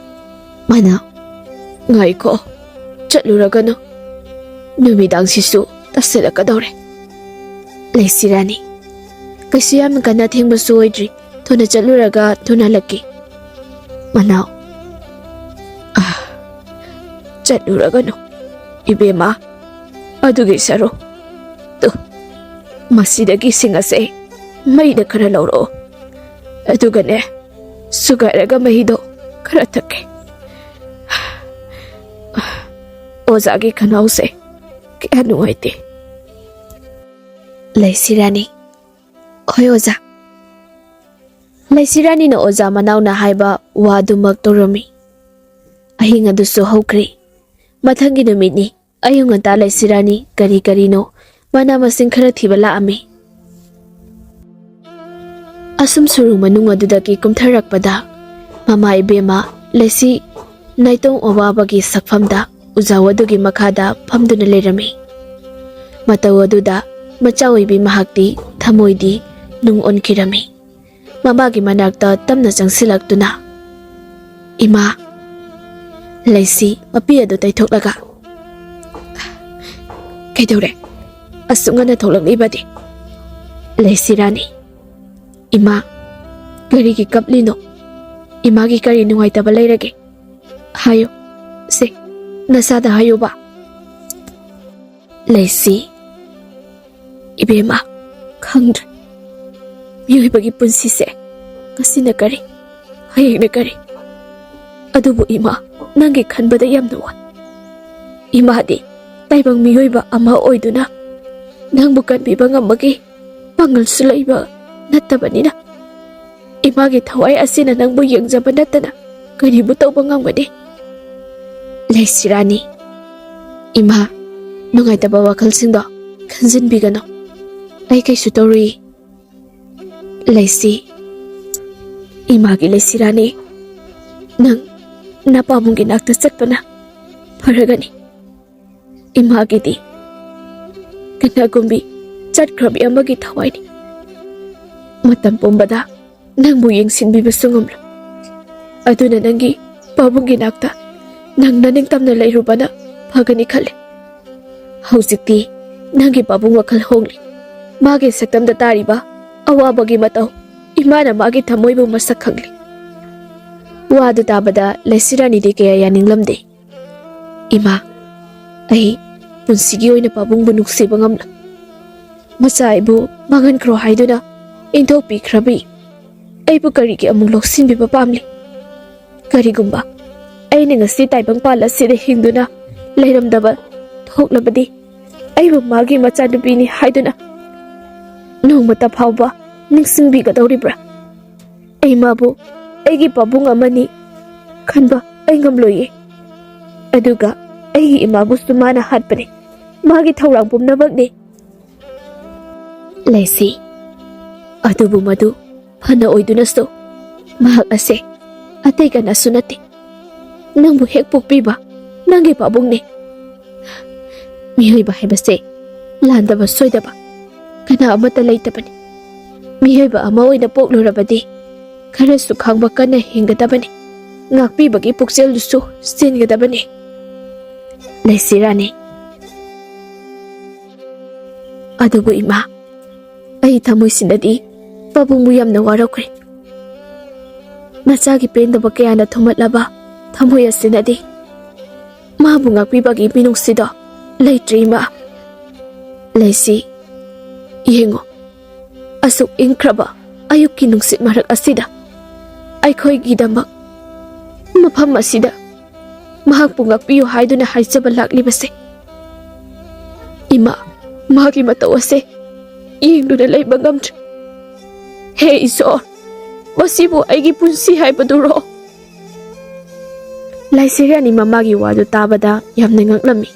"ꯃꯅꯥꯎ, ꯉꯥꯏꯈꯣ꯫ ꯆꯠꯂꯨꯔꯒꯅꯨ꯫ ꯅꯨꯃꯤꯗꯥꯡꯁꯤꯁꯨ ꯇꯥꯁꯤꯜꯂꯛꯀꯗꯧꯔꯦ꯫" "ꯂꯩꯁꯤꯔꯥꯅꯤ, ꯀꯩꯁꯨ ꯌꯥꯝꯅ ꯀꯟꯅ ꯊꯦꯡꯕꯁꯨ ꯑꯣꯏꯗ꯭ꯔꯤ꯫ ꯊꯨꯅ ꯆꯠꯂꯨꯔꯒ ꯊꯨꯅ ꯍꯜꯂꯛꯀꯦ꯫ ꯃꯅꯥꯎ, "ꯑꯥ, ꯆꯠꯂꯨꯔꯒꯅꯨ, ꯏꯕꯦꯝꯃ꯫ ꯑꯗꯨꯒꯤ ꯁꯔꯨꯛ, ꯇꯨ, ꯃꯁꯤꯗꯒꯤ ꯏꯁꯤꯡ ꯑꯁꯦ ꯃꯩꯗ ꯈꯔ ꯂꯧꯔꯛꯑꯣ꯫ ꯑꯗꯨꯒꯅꯦ, ꯁꯨꯒꯥꯏꯔꯒ ꯃꯍꯤꯗꯣ ꯈꯔ ꯊꯛꯀꯦ꯫ ꯑꯣꯖꯥꯒꯤ ꯈꯅꯥꯎꯁꯦ ꯀꯌꯥ ꯅꯨꯡꯉꯥꯏꯇꯦ꯫" ꯂꯩꯁꯤꯔꯥꯅꯤ꯫ "ꯍꯣꯏ, ꯑꯣꯖꯥ꯫" ꯂꯩꯁꯤꯔꯥꯅꯤꯅ ꯑꯣꯖꯥ ꯃꯅꯥꯎꯅ ꯍꯥꯏꯕ ꯋꯥꯗꯨꯃꯛ ꯇꯧꯔꯝꯃꯤ꯫ ꯑꯍꯤꯡ ꯑꯗꯨꯁꯨ ꯍꯧꯈ꯭ꯔꯦ꯫ ꯃꯊꯪꯒꯤ ꯅꯨꯃꯤꯠꯅꯤ꯫ ꯑꯌꯨꯛ ꯉꯟꯇꯥ ꯂꯩꯁꯤꯔꯥꯅꯤ ꯀꯔꯤ ꯀꯔꯤꯅꯣ ꯃꯅꯥ ꯃꯁꯤꯡ ꯈꯔ ꯊꯤꯕ ꯂꯥꯛꯑꯝꯃꯤ꯫ ꯑꯁꯨꯝ ꯁꯨꯔꯨꯡ ꯃꯅꯨꯡ ꯑꯗꯨꯗꯒꯤ ꯀꯨꯝꯊꯔꯛꯄꯗ ꯃꯃꯥ ꯏꯕꯦꯝꯃ ꯂꯩꯁꯤ ꯅꯥꯏꯇꯣꯝ ꯑꯋꯥꯕꯒꯤ ꯁꯛꯐꯝꯗ ꯎꯖꯥꯎ ꯑꯗꯨꯒꯤ ꯃꯈꯥꯗ ꯐꯝꯗꯨꯅ ꯂꯩꯔꯝꯃꯤ꯫ ꯃꯇꯧ ꯑꯗꯨꯗ ꯃꯆꯥ ꯑꯣꯏꯕꯤ ꯃꯍꯥꯛꯇꯤ ꯊꯃꯣꯏꯗꯤ ꯅꯨꯡ ꯑꯣꯟꯈꯤꯔꯝꯃꯤ꯫ ꯃꯃꯥꯒꯤ ꯃꯅꯥꯛꯇ ꯇꯞꯅ ꯆꯪꯁꯤꯜꯂꯛꯇꯨꯅ, "ꯏꯃꯥ꯫" ꯂꯩꯁꯤ ꯃꯄꯤ ꯑꯗꯨ ꯇꯩꯊꯣꯛꯂꯒ, "ꯀꯩꯗꯧꯔꯦ? ꯑꯁꯨꯛ ꯉꯟꯅ ꯊꯣꯛꯂꯛꯂꯤꯕꯗꯤ?" ꯂꯩꯁꯤꯔꯥꯅꯤ, "ꯏꯃꯥ, ꯀꯔꯤꯒꯤ ꯀꯞꯂꯤꯅꯣ? ꯏꯃꯥꯒꯤ ꯀꯔꯤ ꯅꯨꯡꯉꯥꯏꯇꯕ ꯂꯩꯔꯒꯦ? ꯍꯥꯏꯌꯨ, ꯁꯦ, ꯅꯁꯥꯗ ꯍꯥꯏꯌꯨꯕ꯫" ꯂꯩꯁꯤ, "ꯏꯕꯦꯝꯃ, ꯈꯪꯗ꯭ꯔꯦ꯫ ꯃꯤꯑꯣꯏꯕꯒꯤ ꯄꯨꯟꯁꯤꯁꯦ ꯉꯁꯤꯅ ꯀꯔꯤ, ꯍꯌꯦꯡꯅ ꯀꯔꯤ? ꯑꯗꯨꯕꯨ ꯏꯃꯥ, ꯅꯪꯒꯤ ꯈꯟꯕꯗ ꯌꯥꯝꯅ ꯋꯥꯏ꯫ ꯏꯃꯥꯗꯤ ꯇꯥꯏꯕꯪ ꯃꯤꯑꯣꯏꯕ ꯑꯃ ꯑꯣꯏꯗꯨꯅ ꯅꯪꯕꯨ ꯀꯟꯕꯤꯕ ꯉꯝꯕꯒꯤ ꯄꯥꯡꯒꯜꯁꯨ ꯂꯩꯕ ꯅꯠꯇꯕꯅꯤꯅ, ꯏꯃꯥꯒꯤ ꯊꯋꯥꯏ ꯑꯁꯤꯅ ꯅꯪꯕꯨ ꯌꯦꯡꯖꯕ ꯅꯠꯇꯅ ꯀꯔꯤꯕꯨ ꯇꯧꯕ ꯉꯝꯒꯅꯤ?" ꯂꯩꯁꯤꯔꯥꯅꯤ, "ꯏꯃꯥ, ꯅꯨꯡꯉꯥꯏꯇꯕ ꯋꯥꯈꯜꯁꯤꯡꯗꯣ ꯈꯟꯖꯤꯟꯕꯤꯒꯅꯨ꯫ ꯑꯩ ꯀꯩꯁꯨ ꯇꯧꯔꯨꯏ꯫" ꯂꯩꯁꯤ, "ꯏꯃꯥꯒꯤ ꯂꯩꯁꯤꯔꯥꯅꯤ, ꯅꯪ ꯅꯄꯥꯕꯨꯡꯒꯤ ꯅꯥꯛꯇ ꯆꯠꯄꯅ ꯐꯔꯒꯅꯤ꯫ ꯏꯃꯥꯒꯤꯗꯤ ꯀꯅꯥꯒꯨꯝꯕꯤ ꯆꯠꯈ꯭ꯔꯕꯤ ꯑꯃꯒꯤ ꯊꯋꯥꯏꯅꯤ꯫ ꯃꯇꯝ ꯄꯨꯝꯕꯗ ꯅꯪꯕꯨ ꯌꯦꯡꯁꯤꯟꯕꯤꯕꯁꯨ ꯉꯝꯂꯣꯏ꯫ ꯑꯗꯨꯅ ꯅꯪꯒꯤ ꯄꯥꯕꯨꯡꯒꯤ ꯅꯥꯛꯇ ꯅꯪ ꯅꯅꯤꯡꯇꯝꯅ ꯂꯩꯔꯨꯕꯅ ꯐꯒꯅꯤ ꯈꯜꯂꯤ꯫ ꯍꯧꯖꯤꯛꯇꯤ ꯅꯪꯒꯤ ꯄꯥꯕꯨꯡ ꯋꯥꯈꯜ ꯍꯣꯡꯂꯤ꯫ ꯃꯥꯒꯤ ꯁꯛꯇꯝꯗ ꯇꯥꯔꯤꯕ ꯑꯋꯥꯕꯒꯤ ꯃꯇꯧ ꯏꯃꯥꯅ ꯃꯥꯒꯤ ꯊꯃꯣꯏꯕꯨ ꯃꯁꯛ ꯈꯪꯂꯤ꯫ ꯋꯥꯗꯨ ꯇꯥꯕꯗ ꯂꯩꯁꯤꯔꯥꯅꯤꯗꯤ ꯀꯌꯥ ꯌꯥꯅꯤꯡꯂꯝꯗꯦ꯫ "ꯏꯃꯥ, ꯑꯩ ꯄꯨꯟꯁꯤꯒꯤ ꯑꯣꯏꯅ ꯄꯥꯕꯨꯡꯕꯨ ꯅꯨꯡꯁꯤꯕ ꯉꯝꯂꯣꯏ꯫ ꯃꯆꯥ ꯑꯩꯕꯨ ꯃꯥꯡꯍꯟꯈ꯭ꯔꯣ ꯍꯥꯏꯗꯨꯅ ꯏꯟꯊꯣꯛꯄꯤꯈ꯭ꯔꯕꯤ ꯑꯩꯕꯨ ꯀꯔꯤꯒꯤ ꯑꯃꯨꯛ ꯂꯧꯁꯤꯟꯕꯤꯕ ꯄꯥꯝꯂꯤ? ꯀꯔꯤꯒꯨꯝꯕ ꯑꯩꯅ ꯉꯁꯤ ꯇꯥꯏꯕꯪꯄꯥꯟ ꯑꯁꯤꯗ ꯍꯤꯡꯗꯨꯅ ꯂꯩꯔꯝꯗꯕ ꯊꯣꯛꯂꯕꯗꯤ, ꯑꯩꯕꯨ ꯃꯥꯒꯤ ꯃꯆꯥꯅꯨꯄꯤꯅꯤ ꯍꯥꯏꯗꯨꯅ ꯅꯣꯡꯃꯇ ꯐꯥꯎꯕ ꯅꯤꯡꯁꯤꯡꯕꯤꯒꯗꯧꯔꯤꯕ꯭ꯔꯥ? ꯑꯩ ꯃꯥꯕꯨ ꯑꯩꯒꯤ ꯄꯥꯕꯨꯡ ꯑꯃꯅꯤ ꯈꯟꯕ ꯑꯩ ꯉꯝꯂꯣꯏꯌꯦ꯫ ꯑꯗꯨꯒ ꯑꯩꯒꯤ ꯏꯃꯥꯕꯨꯁꯨ ꯃꯥꯅ ꯍꯥꯠꯄꯅꯤ꯫ ꯃꯥꯒꯤ ꯊꯧꯔꯥꯡ ꯄꯨꯝꯅꯃꯛꯅꯤ꯫" ꯂꯩꯁꯤ, ꯑꯗꯨꯕꯨ ꯃꯗꯨ ꯐꯅ ꯑꯣꯏꯗꯨꯅꯁꯨ ꯃꯍꯥꯛ ꯑꯁꯦ ꯑꯇꯩ ꯀꯅꯥꯁꯨ ꯅꯠꯇꯦ꯫ ꯅꯪꯕꯨ ꯍꯦꯛ ꯄꯣꯛꯄꯤꯕ ꯅꯪꯒꯤ ꯄꯥꯕꯨꯡꯅꯦ꯫ ꯃꯤꯑꯣꯏꯕ ꯍꯥꯏꯕꯁꯦ ꯂꯥꯟꯗꯕ ꯁꯣꯏꯗꯕ ꯀꯅꯥ ꯑꯃꯠꯇ ꯂꯩꯇꯕꯅꯤ꯫ ꯃꯤꯑꯣꯏꯕ ꯑꯃ ꯑꯣꯏꯅ ꯄꯣꯛꯂꯨꯔꯕꯗꯤ ꯈꯔꯁꯨ ꯈꯥꯡꯕ ꯀꯟꯅ ꯍꯤꯡꯒꯗꯕꯅꯤ꯫ ꯉꯥꯛꯄꯤꯕꯒꯤ ꯄꯨꯛꯆꯦꯜꯗꯨꯁꯨ ꯆꯦꯟꯒꯗꯕꯅꯤ꯫ ꯂꯩꯁꯤꯔꯥꯅꯤ꯫ ꯑꯗꯨꯕꯨ ꯏꯃꯥ, ꯑꯩ ꯊꯃꯣꯏꯁꯤꯗꯗꯤ ꯄꯥꯕꯨꯡꯕꯨ ꯌꯥꯝꯅ ꯋꯥꯔꯧꯈ꯭ꯔꯦ꯫ ꯃꯆꯥꯒꯤ ꯄꯦꯟꯗꯕ ꯀꯌꯥꯅ ꯊꯨꯝꯍꯠꯂꯕ ꯊꯃꯣꯏ ꯑꯁꯤꯅꯗꯤ ꯃꯥꯕꯨ ꯉꯥꯛꯄꯤꯕꯒꯤ ꯃꯤꯅꯨꯡꯁꯤꯗꯣ ꯂꯩꯇ꯭ꯔꯦ ꯏꯃꯥ꯫ ꯂꯩꯁꯤ, ꯌꯦꯡꯉꯨ, ꯑꯁꯨꯛ ꯏꯪꯈ꯭ꯔꯕ ꯑꯌꯨꯛꯀꯤ ꯅꯨꯡꯁꯤꯠ ꯃꯔꯛ ꯑꯁꯤꯗ ꯑꯩꯈꯣꯏꯒꯤꯗꯃꯛ ꯃꯐꯝ ꯑꯁꯤꯗ ꯃꯍꯥꯛꯄꯨ ꯉꯥꯛꯄꯤꯌꯨ ꯍꯥꯏꯗꯨꯅ ꯍꯥꯏꯖꯕ ꯂꯥꯛꯂꯤꯕꯁꯦ꯫ ꯏꯃꯥ, ꯃꯥꯒꯤ ꯃꯇꯧ ꯑꯁꯦ ꯌꯦꯡꯗꯨꯅ ꯂꯩꯕ ꯉꯝꯗ꯭ꯔꯦ꯫ ꯍꯦ ꯏꯁꯣꯔ, ꯃꯁꯤꯕꯨ ꯑꯩꯒꯤ ꯄꯨꯟꯁꯤ ꯍꯥꯏꯕꯗꯨꯔꯣ? ꯂꯥꯏꯁꯤꯔꯥꯅꯤ ꯃꯃꯥꯒꯤ ꯋꯥꯗꯨ ꯇꯥꯕꯗ ꯌꯥꯝꯅ ꯉꯛꯂꯝꯃꯤ꯫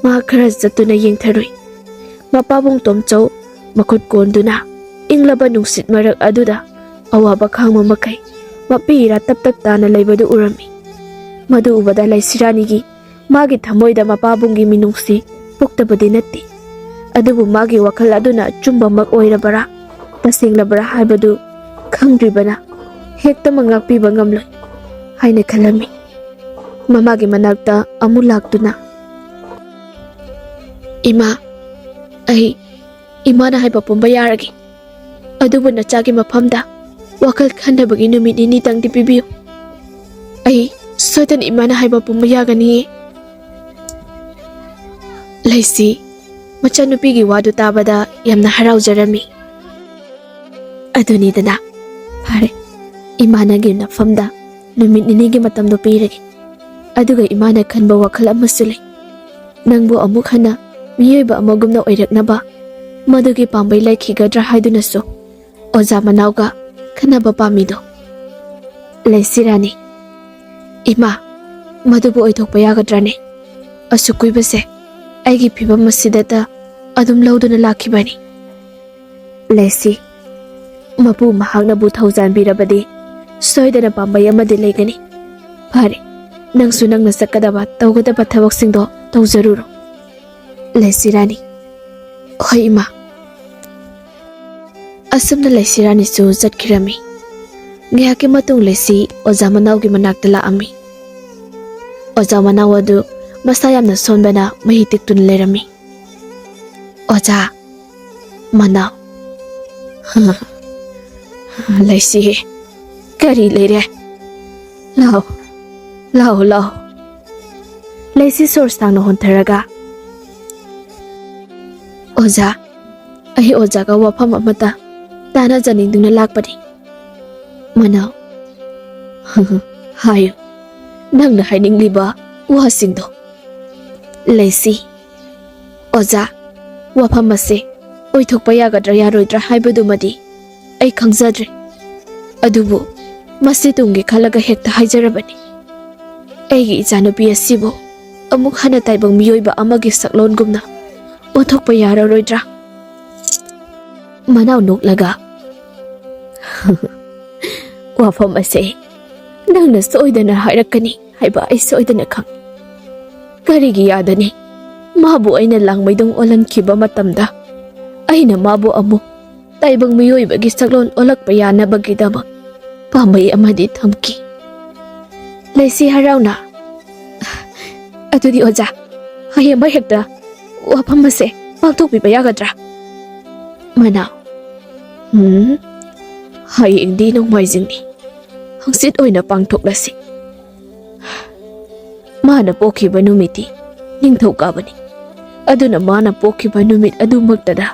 ꯃꯍꯥꯛ ꯈꯔ ꯆꯠꯇꯨꯅ ꯌꯦꯡꯊꯔꯨꯏ꯫ ꯃꯄꯥꯕꯨꯡ ꯇꯣꯝꯆꯧ ꯃꯈꯨꯠ ꯀꯣꯟꯗꯨꯅ ꯏꯪꯂꯕ ꯅꯨꯡꯁꯤꯠ ꯃꯔꯛ ꯑꯗꯨꯗ ꯑꯋꯥꯕ ꯈꯥꯡꯕ ꯃꯈꯩ ꯃꯄꯤ ꯏꯔꯥ ꯇꯞ ꯇꯞ ꯇꯥꯅ ꯂꯩꯕꯗꯨ ꯎꯔꯝꯃꯤ꯫ ꯃꯗꯨ ꯎꯕꯗ ꯂꯩꯁꯤꯔꯥꯅꯤꯒꯤ ꯃꯥꯒꯤ ꯊꯃꯣꯏꯗ ꯃꯄꯥꯕꯨꯡꯒꯤ ꯃꯤꯅꯨꯡꯁꯤ ꯄꯣꯛꯇꯕꯗꯤ ꯅꯠꯇꯦ꯫ ꯑꯗꯨꯕꯨ ꯃꯥꯒꯤ ꯋꯥꯈꯜ ꯑꯗꯨꯅ ꯑꯆꯨꯝꯕꯃꯛ ꯑꯣꯏꯔꯕꯔꯥ, ꯇꯁꯦꯡꯂꯕꯔꯥ ꯍꯥꯏꯕꯗꯨ ꯈꯪꯗ꯭ꯔꯤꯕꯅ ꯍꯦꯛꯇꯃꯛ ꯉꯥꯛꯄꯤꯕ ꯉꯝꯂꯣꯏ ꯍꯥꯏꯅ ꯈꯜꯂꯝꯃꯤ꯫ ꯃꯃꯥꯒꯤ ꯃꯅꯥꯛꯇ ꯑꯃꯨꯛ ꯂꯥꯛꯇꯨꯅ, "ꯏꯃꯥ, ꯑꯩ ꯏꯃꯥꯅ ꯍꯥꯏꯕ ꯄꯨꯝꯕ ꯌꯥꯔꯒꯦ꯫ ꯑꯗꯨꯕꯨ ꯅꯆꯥꯒꯤ ꯃꯐꯝꯗ ꯋꯥꯈꯜ ꯈꯟꯅꯕꯒꯤ ꯅꯨꯃꯤꯠ ꯅꯤꯅꯤꯇꯪꯗꯤ ꯄꯤꯕꯤꯌꯨ꯫ ꯑꯩ ꯁꯣꯏꯗꯅ ꯏꯃꯥꯅ ꯍꯥꯏꯕ ꯄꯨꯝꯕ ꯌꯥꯒꯅꯤꯌꯦ꯫ ꯂꯩꯁꯤ ꯃꯆꯥꯅꯨꯄꯤꯒꯤ ꯋꯥꯗꯨ ꯇꯥꯕꯗ ꯌꯥꯝꯅ ꯍꯔꯥꯎꯖꯔꯝꯃꯤ꯫ ꯑꯗꯨꯅꯤꯗꯅ, ꯐꯔꯦ, ꯏꯃꯥꯅꯒꯤ ꯅꯐꯝꯗ ꯅꯨꯃꯤꯠ ꯅꯤꯅꯤꯒꯤ ꯃꯇꯝꯗꯣ ꯄꯤꯔꯒꯦ꯫ ꯑꯗꯨꯒ ꯏꯃꯥꯅ ꯈꯟꯕ ꯋꯥꯈꯜ ꯑꯃꯁꯨ ꯂꯩ꯫ ꯅꯪꯕꯨ ꯑꯃꯨꯛ ꯍꯟꯅ ꯃꯤꯑꯣꯏꯕ ꯑꯃꯒꯨꯝꯅ ꯑꯣꯏꯔꯛꯅꯕ ꯃꯗꯨꯒꯤ ꯄꯥꯝꯕꯩ ꯂꯩꯈꯤꯒꯗ꯭ꯔꯥ ꯍꯥꯏꯗꯨꯅꯁꯨ ꯑꯣꯖꯥ ꯃꯅꯥꯎꯒ ꯈꯟꯅꯕ ꯄꯥꯝꯃꯤꯗꯣ꯫ ꯂꯩꯁꯤꯔꯥꯅꯤ, ꯏꯃꯥ, ꯃꯗꯨꯕꯨ ꯑꯣꯏꯊꯣꯛꯄ ꯌꯥꯒꯗ꯭ꯔꯥꯅꯦ? ꯑꯁꯨꯛ ꯀꯨꯏꯕꯁꯦ ꯑꯩꯒꯤ ꯐꯤꯕꯝ ꯑꯁꯤꯗꯇ ꯑꯗꯨꯝ ꯂꯧꯗꯨꯅ ꯂꯥꯛꯈꯤꯕꯅꯤ꯫ ꯂꯩꯁꯤ, ꯃꯄꯨ ꯃꯍꯥꯛꯅꯕꯨ ꯊꯧꯖꯥꯟꯕꯤꯔꯕꯗꯤ ꯁꯣꯏꯗꯅ ꯄꯥꯝꯕꯩ ꯑꯃꯗꯤ ꯂꯩꯒꯅꯤ꯫ ꯐꯔꯦ, ꯅꯪꯁꯨ ꯅꯪꯅ ꯆꯠꯀꯗꯕ ꯇꯧꯒꯗꯕ ꯊꯕꯛꯁꯤꯡꯗꯣ ꯇꯧꯖꯔꯨꯔꯣ꯫ ꯂꯩꯁꯤꯔꯥꯅꯤ꯫ ꯍꯣꯏ ꯏꯃꯥ꯫ ꯑꯁꯨꯝꯅ ꯂꯩꯁꯤꯔꯥꯅꯤꯁꯨ ꯆꯠꯈꯤꯔꯝꯃꯤ꯫ ꯉꯥꯏꯍꯥꯛꯀꯤ ꯃꯇꯨꯡ ꯂꯩꯁꯤ ꯑꯣꯖꯥ ꯃꯅꯥꯎꯒꯤ ꯃꯅꯥꯛꯇ ꯂꯥꯛꯑꯝꯃꯤ꯫ ꯑꯣꯖꯥ ꯃꯅꯥꯎ ꯑꯗꯨ ꯃꯁꯥ ꯌꯥꯝꯅ ꯁꯣꯟꯕꯅ ꯃꯍꯤ ꯇꯤꯛꯇꯨꯅ ꯂꯩꯔꯝꯃꯤ꯫ ꯑꯣꯖꯥ ꯃꯅꯥꯎ꯫ ꯂꯩꯁꯤ, ꯀꯔꯤ ꯂꯩꯔꯦ? ꯂꯥꯎ, ꯂꯥꯎ, ꯂꯥꯎ꯫ ꯂꯩꯁꯤ ꯁꯣꯔ ꯁꯥꯡꯅ ꯍꯣꯟꯊꯔꯒ, ꯑꯣꯖꯥ, ꯑꯩ ꯑꯣꯖꯥꯒ ꯋꯥꯐꯝ ꯑꯃꯇ ꯇꯥꯟꯅꯖꯅꯤꯡꯗꯨꯅ ꯂꯥꯛꯄꯅꯤ꯫ ꯃꯅꯥꯎ, ꯍꯥꯏꯌꯨ, ꯅꯪꯅ ꯍꯥꯏꯅꯤꯡꯂꯤꯕ ꯋꯥꯁꯤꯡꯗꯣ꯫ ꯂꯩꯁꯤ, ꯑꯣꯖꯥ, ꯋꯥꯐꯝ ꯑꯁꯦ ꯑꯣꯏꯊꯣꯛꯄ ꯌꯥꯒꯗ꯭ꯔꯥ ꯌꯥꯔꯣꯏꯗ꯭ꯔꯥ ꯍꯥꯏꯕꯗꯨꯃꯗꯤ ꯑꯩ ꯈꯪꯖꯗ꯭ꯔꯦ꯫ ꯑꯗꯨꯕꯨ ꯃꯁꯤ ꯇꯨꯡꯒꯤ ꯈꯜꯂꯒ ꯍꯦꯛꯇ ꯍꯥꯏꯖꯔꯕꯅꯤ꯫ ꯑꯩꯒꯤ ꯏꯆꯥꯅꯨꯄꯤ ꯑꯁꯤꯕꯨ ꯑꯃꯨꯛ ꯍꯟꯅ ꯇꯥꯏꯕꯪ ꯃꯤꯑꯣꯏꯕ ꯑꯃꯒꯤ ꯁꯛꯂꯣꯟꯒꯨꯝꯅ ꯑꯣꯟꯊꯣꯛꯄ ꯌꯥꯔꯔꯣꯏꯗ꯭ꯔꯥ? ꯃꯅꯥꯎ ꯅꯣꯛꯂꯒ, "ꯋꯥꯐꯝ ꯑꯁꯦ ꯅꯪꯅ ꯁꯣꯏꯗꯅ ꯍꯥꯏꯔꯛꯀꯅꯤ ꯍꯥꯏꯕ ꯑꯩ ꯁꯣꯏꯗꯅ ꯈꯪꯏ꯫ ꯀꯔꯤꯒꯤ ꯌꯥꯗꯅꯤ? ꯃꯥꯕꯨ ꯑꯩꯅ ꯂꯥꯡꯃꯩꯗꯣꯡ ꯑꯣꯜꯍꯟꯈꯤꯕ ꯃꯇꯝꯗ ꯑꯩꯅ ꯃꯥꯕꯨ ꯑꯃꯨꯛ ꯇꯥꯏꯕꯪ ꯃꯤꯑꯣꯏꯕꯒꯤ ꯁꯛꯂꯣꯟ ꯑꯣꯜꯂꯛꯄ ꯌꯥꯅꯕꯒꯤꯗꯃꯛ ꯄꯥꯝꯕꯩ ꯑꯃꯗꯤ ꯊꯝꯈꯤ꯫" ꯂꯩꯁꯤ ꯍꯔꯥꯎꯅ, "ꯑꯗꯨꯗꯤ ꯑꯣꯖꯥ, ꯍꯌꯦꯡꯃꯛ ꯍꯦꯛꯇ ꯋꯥꯐꯝ ꯑꯁꯦ ꯄꯥꯡꯊꯣꯛꯄꯤꯕ ꯌꯥꯒꯗ꯭ꯔꯥ?" ꯃꯅꯥꯎ, ꯎꯝ, ꯍꯌꯦꯡꯗꯤ ꯅꯣꯡꯃꯥꯏꯖꯤꯡꯅꯤ꯫ ꯍꯪꯆꯤꯠ ꯑꯣꯏꯅ ꯄꯥꯡꯊꯣꯛꯂꯁꯤ꯫ ꯃꯥꯅ ꯄꯣꯛꯈꯤꯕ ꯅꯨꯃꯤꯠꯇꯤ ꯅꯤꯡꯊꯧꯀꯥꯕꯅꯤ꯫ ꯑꯗꯨꯅ ꯃꯥꯅ ꯄꯣꯛꯈꯤꯕ ꯅꯨꯃꯤꯠ ꯑꯗꯨꯃꯛꯇꯗ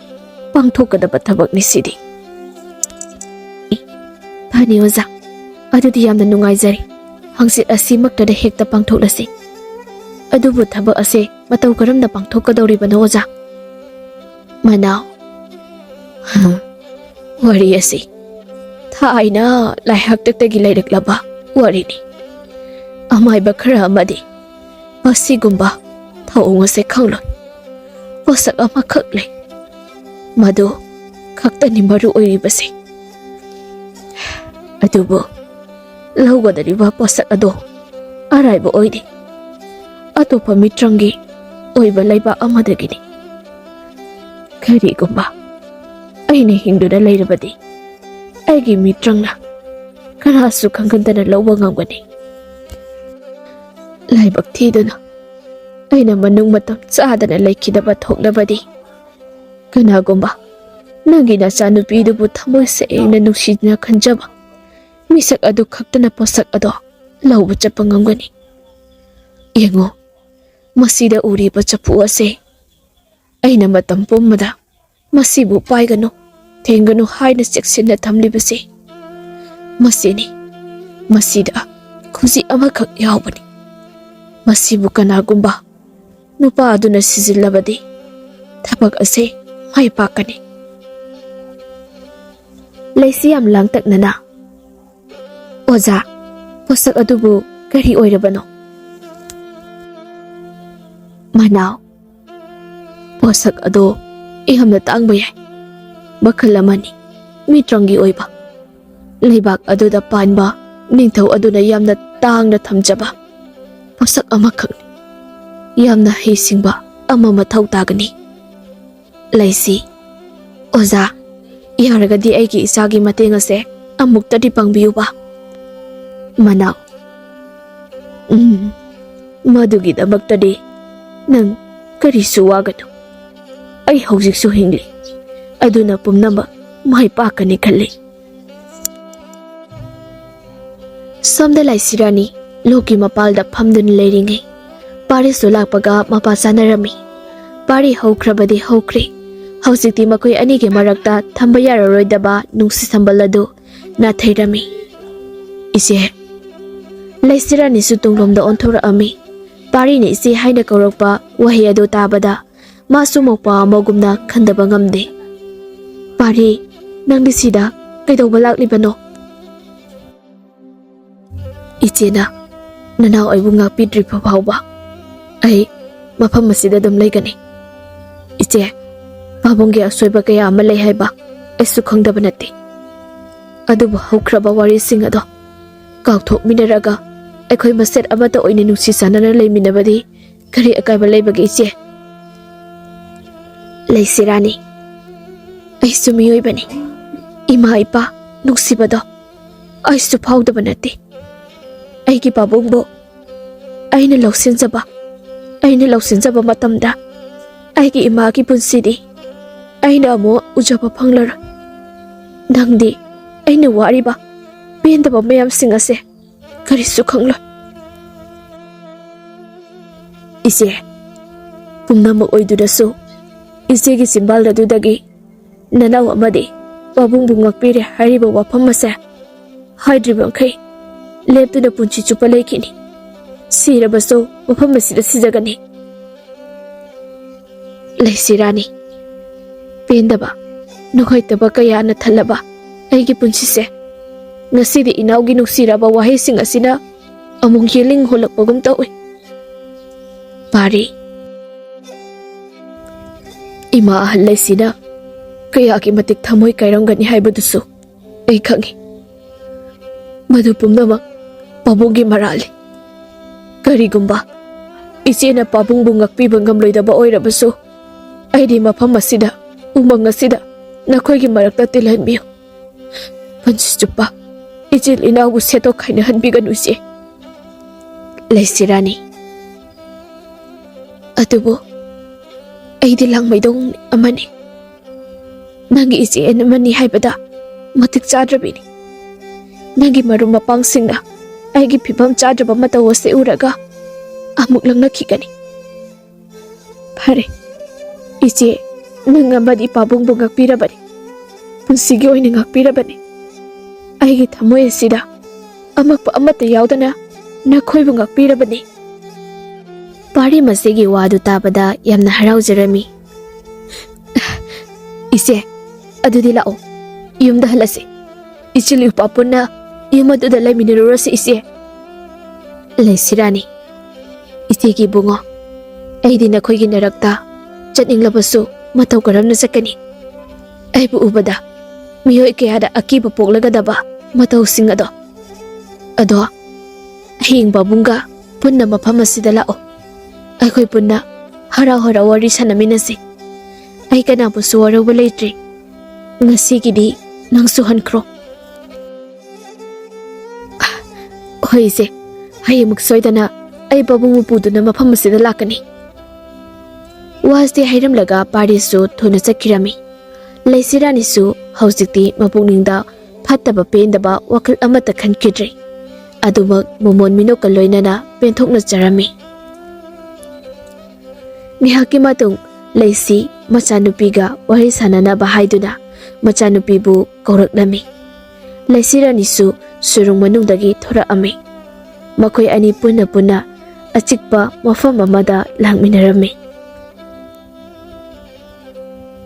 ꯄꯥꯡꯊꯣꯛꯀꯗꯕ ꯊꯕꯛꯅꯤ ꯁꯤꯗꯤ꯫ ꯐꯅꯤ ꯑꯣꯖꯥ, ꯑꯗꯨꯗꯤ ꯌꯥꯝꯅ ꯅꯨꯡꯉꯥꯏꯖꯔꯦ꯫ ꯍꯪꯆꯤꯠ ꯑꯁꯤꯃꯛꯇꯗ ꯍꯦꯛꯇ ꯄꯥꯡꯊꯣꯛꯂꯁꯤ꯫ ꯑꯗꯨꯕꯨ ꯊꯕꯛ ꯑꯁꯦ ꯃꯇꯧ ꯀꯔꯝꯅ ꯄꯥꯡꯊꯣꯛꯀꯗꯧꯔꯤꯕꯅꯣ ꯑꯣꯖꯥ? ꯃꯅꯥꯎ, ꯋꯥꯔꯤ ꯑꯁꯤ ꯊꯥꯏꯅ ꯂꯥꯏꯍꯥꯛꯇꯛꯇꯒꯤ ꯂꯩꯔꯛꯂꯕ ꯋꯥꯔꯤꯅꯤ꯫ ꯑꯃꯥꯏꯕ ꯈꯔ ꯑꯃꯗꯤ ꯃꯁꯤꯒꯨꯝꯕ ꯊꯧꯑꯣꯡ ꯑꯁꯦ ꯈꯪꯂꯣꯏ꯫ ꯄꯣꯠꯁꯛ ꯑꯃꯈꯛ ꯂꯩ, ꯃꯗꯨ ꯈꯛꯇꯅꯤ ꯃꯔꯨ ꯑꯣꯏꯔꯤꯕꯁꯦ꯫ ꯑꯗꯨꯕꯨ ꯂꯧꯒꯗꯧꯔꯤꯕ ꯄꯣꯠꯁꯛ ꯑꯗꯣ ꯑꯔꯥꯏꯕ ꯑꯣꯏꯗꯦ꯫ ꯑꯇꯣꯞꯄ ꯃꯤꯇ꯭ꯔꯪꯒꯤ ꯑꯣꯏꯕ ꯂꯩꯕꯥꯛ ꯑꯃꯗꯒꯤꯅꯤ꯫ ꯀꯔꯤꯒꯨꯝꯕ ꯑꯩꯅ ꯍꯤꯡꯗꯨꯅ ꯂꯩꯔꯕꯗꯤ, ꯑꯩꯒꯤ ꯃꯤꯇ꯭ꯔꯪꯅ ꯀꯅꯥꯁꯨ ꯈꯪꯍꯟꯗꯅ ꯂꯧꯕ ꯉꯝꯒꯅꯤ꯫ ꯂꯥꯏꯕꯛ ꯊꯤꯗꯨꯅ ꯑꯩꯅ ꯃꯅꯨꯡ ꯃꯇꯝ ꯆꯥꯗꯅ ꯂꯩꯈꯤꯗꯕ ꯊꯣꯛꯂꯕꯗꯤ, ꯀꯅꯥꯒꯨꯝꯕ ꯅꯪꯒꯤ ꯅꯆꯥꯅꯨꯄꯤꯗꯨꯕꯨ ꯊꯃꯣꯏ ꯁꯦꯡꯅ ꯅꯨꯡꯁꯤꯅ ꯈꯟꯖꯕ ꯃꯤꯁꯛ ꯑꯗꯨ ꯈꯛꯇꯅ ꯄꯣꯠꯁꯛ ꯑꯗꯣ ꯂꯧꯕ ꯆꯠꯄ ꯉꯝꯒꯅꯤ꯫ ꯌꯦꯡꯉꯨ, ꯃꯁꯤꯗ ꯎꯔꯤꯕ ꯆꯐꯨ ꯑꯁꯦ ꯑꯩꯅ ꯃꯇꯝ ꯄꯨꯝꯕꯗ ꯃꯁꯤꯕꯨ ꯄꯥꯏꯒꯅꯨ, ꯊꯦꯡꯒꯅꯨ ꯍꯥꯏꯅ ꯆꯦꯛꯁꯤꯟꯅ ꯊꯝꯂꯤꯕꯁꯦ꯫ ꯃꯁꯤꯅꯤ, ꯃꯁꯤꯗ ꯈꯨꯖꯤ ꯑꯃꯈꯛ ꯌꯥꯎꯕꯅꯤ꯫ ꯃꯁꯤꯕꯨ ꯀꯅꯥꯒꯨꯝꯕ ꯅꯨꯄꯥ ꯑꯗꯨꯅ ꯁꯤꯖꯤꯜꯂꯕꯗꯤ ꯊꯕꯛ ꯑꯁꯦ ꯃꯥꯏ ꯄꯥꯛꯀꯅꯤ꯫ ꯂꯩꯁꯤ ꯌꯥꯝ ꯂꯥꯡꯇꯛꯅꯅ, "ꯑꯣꯖꯥ, ꯄꯣꯠꯁꯛ ꯑꯗꯨꯕꯨ ꯀꯔꯤ ꯑꯣꯏꯔꯕꯅꯣ?" ꯃꯅꯥꯎ, ꯄꯣꯠꯁꯛ ꯑꯗꯣ ꯌꯥꯝꯅ ꯇꯥꯡꯕ ꯌꯥꯏ꯫ ꯃꯈꯜ ꯑꯃꯅꯤ ꯃꯤꯇ꯭ꯔꯪꯒꯤ ꯑꯣꯏꯕ꯫ ꯂꯩꯕꯥꯛ ꯑꯗꯨꯗ ꯄꯥꯟꯕ ꯅꯤꯡꯊꯧ ꯑꯗꯨꯅ ꯌꯥꯝꯅ ꯇꯥꯡꯅ ꯊꯝꯖꯕ ꯄꯣꯠꯁꯛ ꯑꯃꯈꯛꯅꯤ꯫ ꯌꯥꯝꯅ ꯍꯩꯁꯤꯡꯕ ꯑꯃ ꯃꯊꯧ ꯇꯥꯒꯅꯤ꯫ ꯂꯩꯁꯤ, "ꯑꯣꯖꯥ, ꯌꯥꯔꯒꯗꯤ ꯑꯩꯒꯤ ꯏꯆꯥꯒꯤ ꯃꯇꯦꯡ ꯑꯁꯦ ꯑꯃꯨꯛꯇꯗꯤ ꯄꯥꯡꯕꯤꯌꯨꯕ꯫" ꯃꯅꯥꯎ, "ꯎꯝ, ꯃꯗꯨꯒꯤꯗꯃꯛꯇꯗꯤ ꯅꯪ ꯀꯔꯤꯁꯨ ꯋꯥꯒꯅꯨ꯫ ꯑꯩ ꯍꯧꯖꯤꯛꯁꯨ ꯍꯤꯡꯂꯤ꯫ ꯑꯗꯨꯅ ꯄꯨꯝꯅꯃꯛ ꯃꯥꯏ ꯄꯥꯛꯀꯅꯤ ꯈꯜꯂꯤ꯫ ꯁꯣꯝꯗ ꯂꯥꯏꯁꯤꯔꯥꯅꯤ ꯂꯣꯛꯀꯤ ꯃꯄꯥꯜꯗ ꯐꯝꯗꯨꯅ ꯂꯩꯔꯤꯉꯩ, ꯄꯥꯔꯤꯁꯁꯨ ꯂꯥꯛꯄꯒ ꯃꯄꯥ ꯆꯥꯅꯔꯝꯃꯤ꯫ ꯄꯥꯔꯤ ꯍꯧꯈ꯭ꯔꯕꯗꯤ ꯍꯧꯈ꯭ꯔꯦ꯫ ꯍꯧꯖꯤꯛꯇꯤ ꯃꯈꯣꯏ ꯑꯅꯤꯒꯤ ꯃꯔꯛꯇ ꯊꯝꯕ ꯌꯥꯔꯔꯣꯏꯗꯕ ꯅꯨꯡꯁꯤ ꯁꯝꯕꯜ ꯑꯗꯨ ꯅꯥꯊꯩꯔꯝꯃꯤ꯫ "ꯏꯆꯦ!" ꯂꯩꯁꯤꯔꯥꯅꯤꯁꯨ ꯇꯨꯡꯂꯣꯝꯗ ꯑꯣꯟꯊꯣꯔꯛꯑꯝꯃꯤ꯫ ꯄꯥꯔꯤꯅ "ꯏꯆꯦ" ꯍꯥꯏꯅ ꯀꯧꯔꯛꯄ ꯋꯥꯍꯩ ꯑꯗꯨ ꯇꯥꯕꯗ ꯃꯥꯁꯨ ꯃꯧꯄ꯭ꯋꯥ ꯑꯃꯒꯨꯝꯅ ꯈꯟꯗꯕ ꯉꯝꯗꯦ꯫ "ꯄꯥꯔꯤ, ꯅꯪꯗꯤ ꯁꯤꯗ ꯀꯩꯗꯧꯕ ꯂꯥꯛꯂꯤꯕꯅꯣ?" "ꯏꯆꯦꯅ ꯅꯅꯥꯎ ꯑꯩꯕꯨ ꯉꯥꯛꯄꯤꯗ꯭ꯔꯤꯕ ꯐꯥꯎꯕ ꯑꯩ ꯃꯐꯝ ꯑꯁꯤꯗ ꯑꯗꯨꯝ ꯂꯩꯒꯅꯤ꯫ ꯏꯆꯦ, ꯄꯥꯕꯨꯡꯒꯤ ꯑꯁꯣꯏꯕ ꯀꯌꯥ ꯑꯃ ꯂꯩ ꯍꯥꯏꯕ ꯑꯩꯁꯨ ꯈꯪꯗꯕ ꯅꯠꯇꯦ꯫ ꯑꯗꯨꯕꯨ ꯍꯧꯈ꯭ꯔꯕ ꯋꯥꯔꯤꯁꯤꯡ ꯑꯗꯣ ꯀꯥꯎꯊꯣꯛꯃꯤꯟꯅꯔꯒ ꯑꯩꯈꯣꯏ ꯃꯁꯦꯟ ꯑꯃꯠꯇ ꯑꯣꯏꯅ ꯅꯨꯡꯁꯤ ꯆꯥꯟꯅꯅ ꯂꯩꯃꯤꯟꯅꯕꯗꯤ ꯀꯔꯤ ꯑꯀꯥꯏꯕ ꯂꯩꯕꯒꯦ, ꯏꯆꯦ?" "ꯂꯩꯁꯤꯔꯥꯅꯤ, ꯑꯩꯁꯨ ꯃꯤꯑꯣꯏꯕꯅꯤ꯫ ꯏꯃꯥ ꯏꯄꯥ ꯅꯨꯡꯁꯤꯕꯗꯣ ꯑꯩꯁꯨ ꯐꯥꯎꯗꯕ ꯅꯠꯇꯦ꯫ ꯑꯩꯒꯤ ꯄꯥꯕꯨꯡꯕꯨ ꯑꯩꯅ ꯂꯧꯁꯤꯟꯖꯕ, ꯑꯩꯅ ꯂꯧꯁꯤꯟꯖꯕ ꯃꯇꯝꯗ ꯑꯩꯒꯤ ꯏꯃꯥꯒꯤ ꯄꯨꯟꯁꯤꯗꯤ ꯑꯩꯅ ꯑꯃꯨꯛ ꯎꯖꯕ ꯐꯪꯂꯔꯣꯏ꯫ ꯅꯪꯗꯤ ꯑꯩꯅ ꯋꯥꯔꯤꯕ ꯄꯦꯟꯗꯕ ꯃꯌꯥꯝꯁꯤꯡ ꯑꯁꯦ ꯀꯔꯤꯁꯨ ꯈꯪꯂꯣꯏ꯫" "ꯏꯆꯦ, ꯄꯨꯝꯅꯃꯛ ꯑꯣꯏꯗꯨꯅꯁꯨ ꯏꯆꯦꯒꯤ ꯆꯤꯝꯕꯥꯜ ꯑꯗꯨꯗꯒꯤ ꯅꯅꯥꯎ ꯑꯃꯗꯤ ꯄꯥꯕꯨꯡꯕꯨ ꯉꯥꯛꯄꯤꯔꯦ ꯍꯥꯏꯔꯤꯕ ꯋꯥꯐꯝ ꯑꯁꯦ ꯍꯥꯏꯗ꯭ꯔꯤꯕ ꯃꯈꯩ ꯂꯦꯞꯇꯨꯅ ꯄꯨꯟꯁꯤ ꯆꯨꯞꯄ ꯂꯩꯈꯤꯅꯤ꯫ ꯁꯤꯔꯕꯁꯨ ꯃꯐꯝ ꯑꯁꯤꯗ ꯁꯤꯖꯒꯅꯤ꯫" "ꯂꯩꯁꯤꯔꯥꯅꯤ, ꯄꯦꯟꯗꯕ, ꯅꯨꯡꯉꯥꯏꯇꯕ ꯀꯌꯥꯅ ꯊꯜꯂꯕ ꯑꯩꯒꯤ ꯄꯨꯟꯁꯤꯁꯦ ꯉꯁꯤꯗꯤ ꯏꯅꯥꯎꯒꯤ ꯅꯨꯡꯁꯤꯔꯕ ꯋꯥꯍꯩꯁꯤꯡ ꯑꯁꯤꯅ ꯑꯃꯨꯛ ꯌꯦꯡꯅꯤꯡ ꯍꯨꯜꯂꯛꯄꯒꯨꯝ ꯇꯧꯏ꯫ ꯄꯥꯔꯤ, ꯏꯃꯥ ꯑꯍꯜ ꯂꯩꯁꯤꯅ ꯀꯌꯥꯒꯤ ꯃꯇꯤꯛ ꯊꯃꯣꯏ ꯀꯥꯏꯔꯝꯒꯅꯤ ꯍꯥꯏꯕꯗꯨꯁꯨ ꯑꯩ ꯈꯪꯏ꯫ ꯃꯗꯨ ꯄꯨꯝꯅꯃꯛ ꯄꯥꯕꯨꯡꯒꯤ ꯃꯔꯥꯜꯅꯤ꯫ ꯀꯔꯤꯒꯨꯝꯕ ꯏꯆꯦꯅ ꯄꯥꯕꯨꯡꯕꯨ ꯉꯥꯛꯄꯤꯕ ꯉꯝꯂꯣꯏꯗꯕ ꯑꯣꯏꯔꯕꯁꯨ, ꯑꯩꯗꯤ ꯃꯐꯝ ꯑꯁꯤꯗ, ꯎꯃꯪ ꯑꯁꯤꯗ ꯅꯈꯣꯏꯒꯤ ꯃꯔꯛꯇ ꯇꯤꯜꯍꯟꯕꯤꯌꯨ꯫ ꯄꯨꯟꯁꯤ ꯆꯨꯞꯄ ꯏꯆꯤꯜ ꯏꯅꯥꯎꯕꯨ ꯁꯦꯠꯇꯣꯛ ꯈꯥꯏꯅꯍꯟꯕꯤꯒꯅꯨ, ꯏꯆꯦ꯫" "ꯂꯩꯁꯤꯔꯥꯅꯤ, ꯑꯗꯨꯕꯨ ꯑꯩꯗꯤ ꯂꯥꯡꯃꯩꯗꯣꯡ ꯑꯃꯅꯤ꯫ ꯅꯪꯒꯤ ꯏꯆꯦ ꯑꯃꯅꯤ ꯍꯥꯏꯕꯗ ꯃꯇꯤꯛ ꯆꯥꯗ꯭ꯔꯕꯤꯅꯤ꯫ ꯅꯪꯒꯤ ꯃꯔꯨꯞ ꯃꯄꯥꯡꯁꯤꯡꯅ ꯑꯩꯒꯤ ꯐꯤꯕꯝ ꯆꯥꯗ꯭ꯔꯕ ꯃꯇꯧ ꯑꯁꯤ ꯎꯔꯒ ꯑꯃꯨꯛ ꯂꯪꯅꯈꯤꯒꯅꯤ꯫ ꯐꯔꯦ, ꯏꯆꯦ, ꯅꯪ ꯑꯃꯗꯤ ꯄꯥꯕꯨꯡꯕꯨ ꯉꯥꯛꯄꯤꯔꯕꯅꯤ, ꯄꯨꯟꯁꯤꯒꯤ ꯑꯣꯏꯅ ꯉꯥꯛꯄꯤꯔꯕꯅꯤ꯫ ꯑꯩꯒꯤ ꯊꯃꯣꯏ ꯑꯁꯤꯗ ꯑꯃꯛꯄ ꯑꯃꯠꯇ ꯌꯥꯎꯗꯅ ꯅꯈꯣꯏꯕꯨ ꯉꯥꯛꯄꯤꯔꯕꯅꯤ꯫ ꯄꯥꯔꯤ ꯃꯁꯤꯒꯤ ꯋꯥꯗꯨ ꯇꯥꯕꯗ ꯌꯥꯝꯅ ꯍꯔꯥꯎꯖꯔꯝꯃꯤ꯫ "ꯏꯆꯦ, ꯑꯗꯨꯗꯤ ꯂꯥꯛꯑꯣ, ꯌꯨꯝꯗ ꯍꯜꯂꯁꯤ꯫ ꯏꯆꯤꯜ ꯏꯄꯥ ꯄꯨꯟꯅ ꯌꯨꯝ ꯑꯗꯨꯗ ꯂꯩꯃꯤꯟꯅꯔꯨꯔꯁꯤ, ꯏꯆꯦ꯫" "ꯂꯩꯁꯤꯔꯥꯅꯤ, ꯏꯆꯦꯒꯤ ꯏꯕꯨꯡꯉꯣ, ꯑꯩꯗꯤ ꯅꯈꯣꯏꯒꯤ ꯅꯔꯛꯇ ꯆꯠꯅꯤꯡꯂꯕꯁꯨ ꯃꯇꯧ ꯀꯔꯝꯅ ꯆꯠꯀꯅꯤ? ꯑꯩꯕꯨ ꯎꯕꯗ ꯃꯤꯑꯣꯏ ꯀꯌꯥꯗ ꯑꯀꯤꯕ ꯄꯣꯛꯂꯒꯗꯕ ꯃꯇꯧꯁꯤꯡ ꯑꯗꯣ꯫ ꯑꯗꯣ ꯍꯌꯦꯡ ꯄꯥꯕꯨꯡꯒ ꯄꯨꯟꯅ ꯃꯐꯝ ꯑꯁꯤꯗ ꯂꯥꯛꯑꯣ꯫ ꯑꯩꯈꯣꯏ ꯄꯨꯟꯅ ꯍꯔꯥꯎ ꯍꯔꯥꯎ ꯋꯥꯔꯤ ꯁꯥꯟꯅꯃꯤꯟꯅꯁꯤ꯫ ꯑꯩ ꯀꯅꯥꯕꯨꯁꯨ ꯋꯥꯔꯧꯕ ꯂꯩꯇ꯭ꯔꯦ꯫ ꯉꯁꯤꯒꯤꯗꯤ ꯅꯪꯁꯨ ꯍꯟꯈ꯭ꯔꯣ꯫" "ꯍꯣꯏ ꯏꯆꯦ, ꯍꯌꯦꯡꯃꯨꯛ ꯁꯣꯏꯗꯅ ꯑꯩ ꯄꯥꯕꯨꯡꯕꯨ ꯄꯨꯗꯨꯅ ꯃꯐꯝ ꯑꯁꯤꯗ ꯂꯥꯛꯀꯅꯤ꯫" ꯋꯥꯁꯤ ꯍꯥꯏꯔꯝꯂꯒ ꯄꯥꯔꯤꯁꯨ ꯊꯨꯅ ꯆꯠꯈꯤꯔꯝꯃꯤ꯫ ꯂꯩꯁꯤꯔꯥꯅꯤꯁꯨ ꯍꯧꯖꯤꯛꯇꯤ ꯃꯄꯨꯛꯅꯤꯡꯗ ꯐꯠꯇꯕ ꯄꯦꯟꯗꯕ ꯋꯥꯈꯜ ꯑꯃꯠꯇ ꯈꯟꯈꯤꯗ꯭ꯔꯦ꯫ ꯑꯗꯨꯃꯛ ꯃꯃꯣꯟ ꯃꯤꯅꯣꯛꯀ ꯂꯣꯏꯅꯅ ꯄꯦꯟꯊꯣꯛꯅꯖꯔꯝꯃꯤ꯫ ꯉꯥꯏꯍꯥꯛꯀꯤ ꯃꯇꯨꯡ ꯂꯩꯁꯤ ꯃꯆꯥꯅꯨꯄꯤꯒ ꯋꯥꯔꯤ ꯁꯥꯟꯅꯅꯕ ꯍꯥꯏꯗꯨꯅ ꯃꯆꯥꯅꯨꯄꯤꯕꯨ ꯀꯧꯔꯛꯂꯝꯃꯤ꯫ ꯂꯩꯁꯤꯔꯥꯅꯤꯁꯨ ꯁꯨꯔꯨꯡ ꯃꯅꯨꯡꯗꯒꯤ ꯊꯣꯔꯛꯑꯝꯃꯤ꯫ ꯃꯈꯣꯏ ꯑꯅꯤ ꯄꯨꯟꯅ ꯄꯨꯟꯅ ꯑꯆꯤꯛꯄ ꯃꯐꯝ ꯑꯃꯗ ꯂꯥꯛꯃꯤꯟꯅꯔꯝꯃꯤ꯫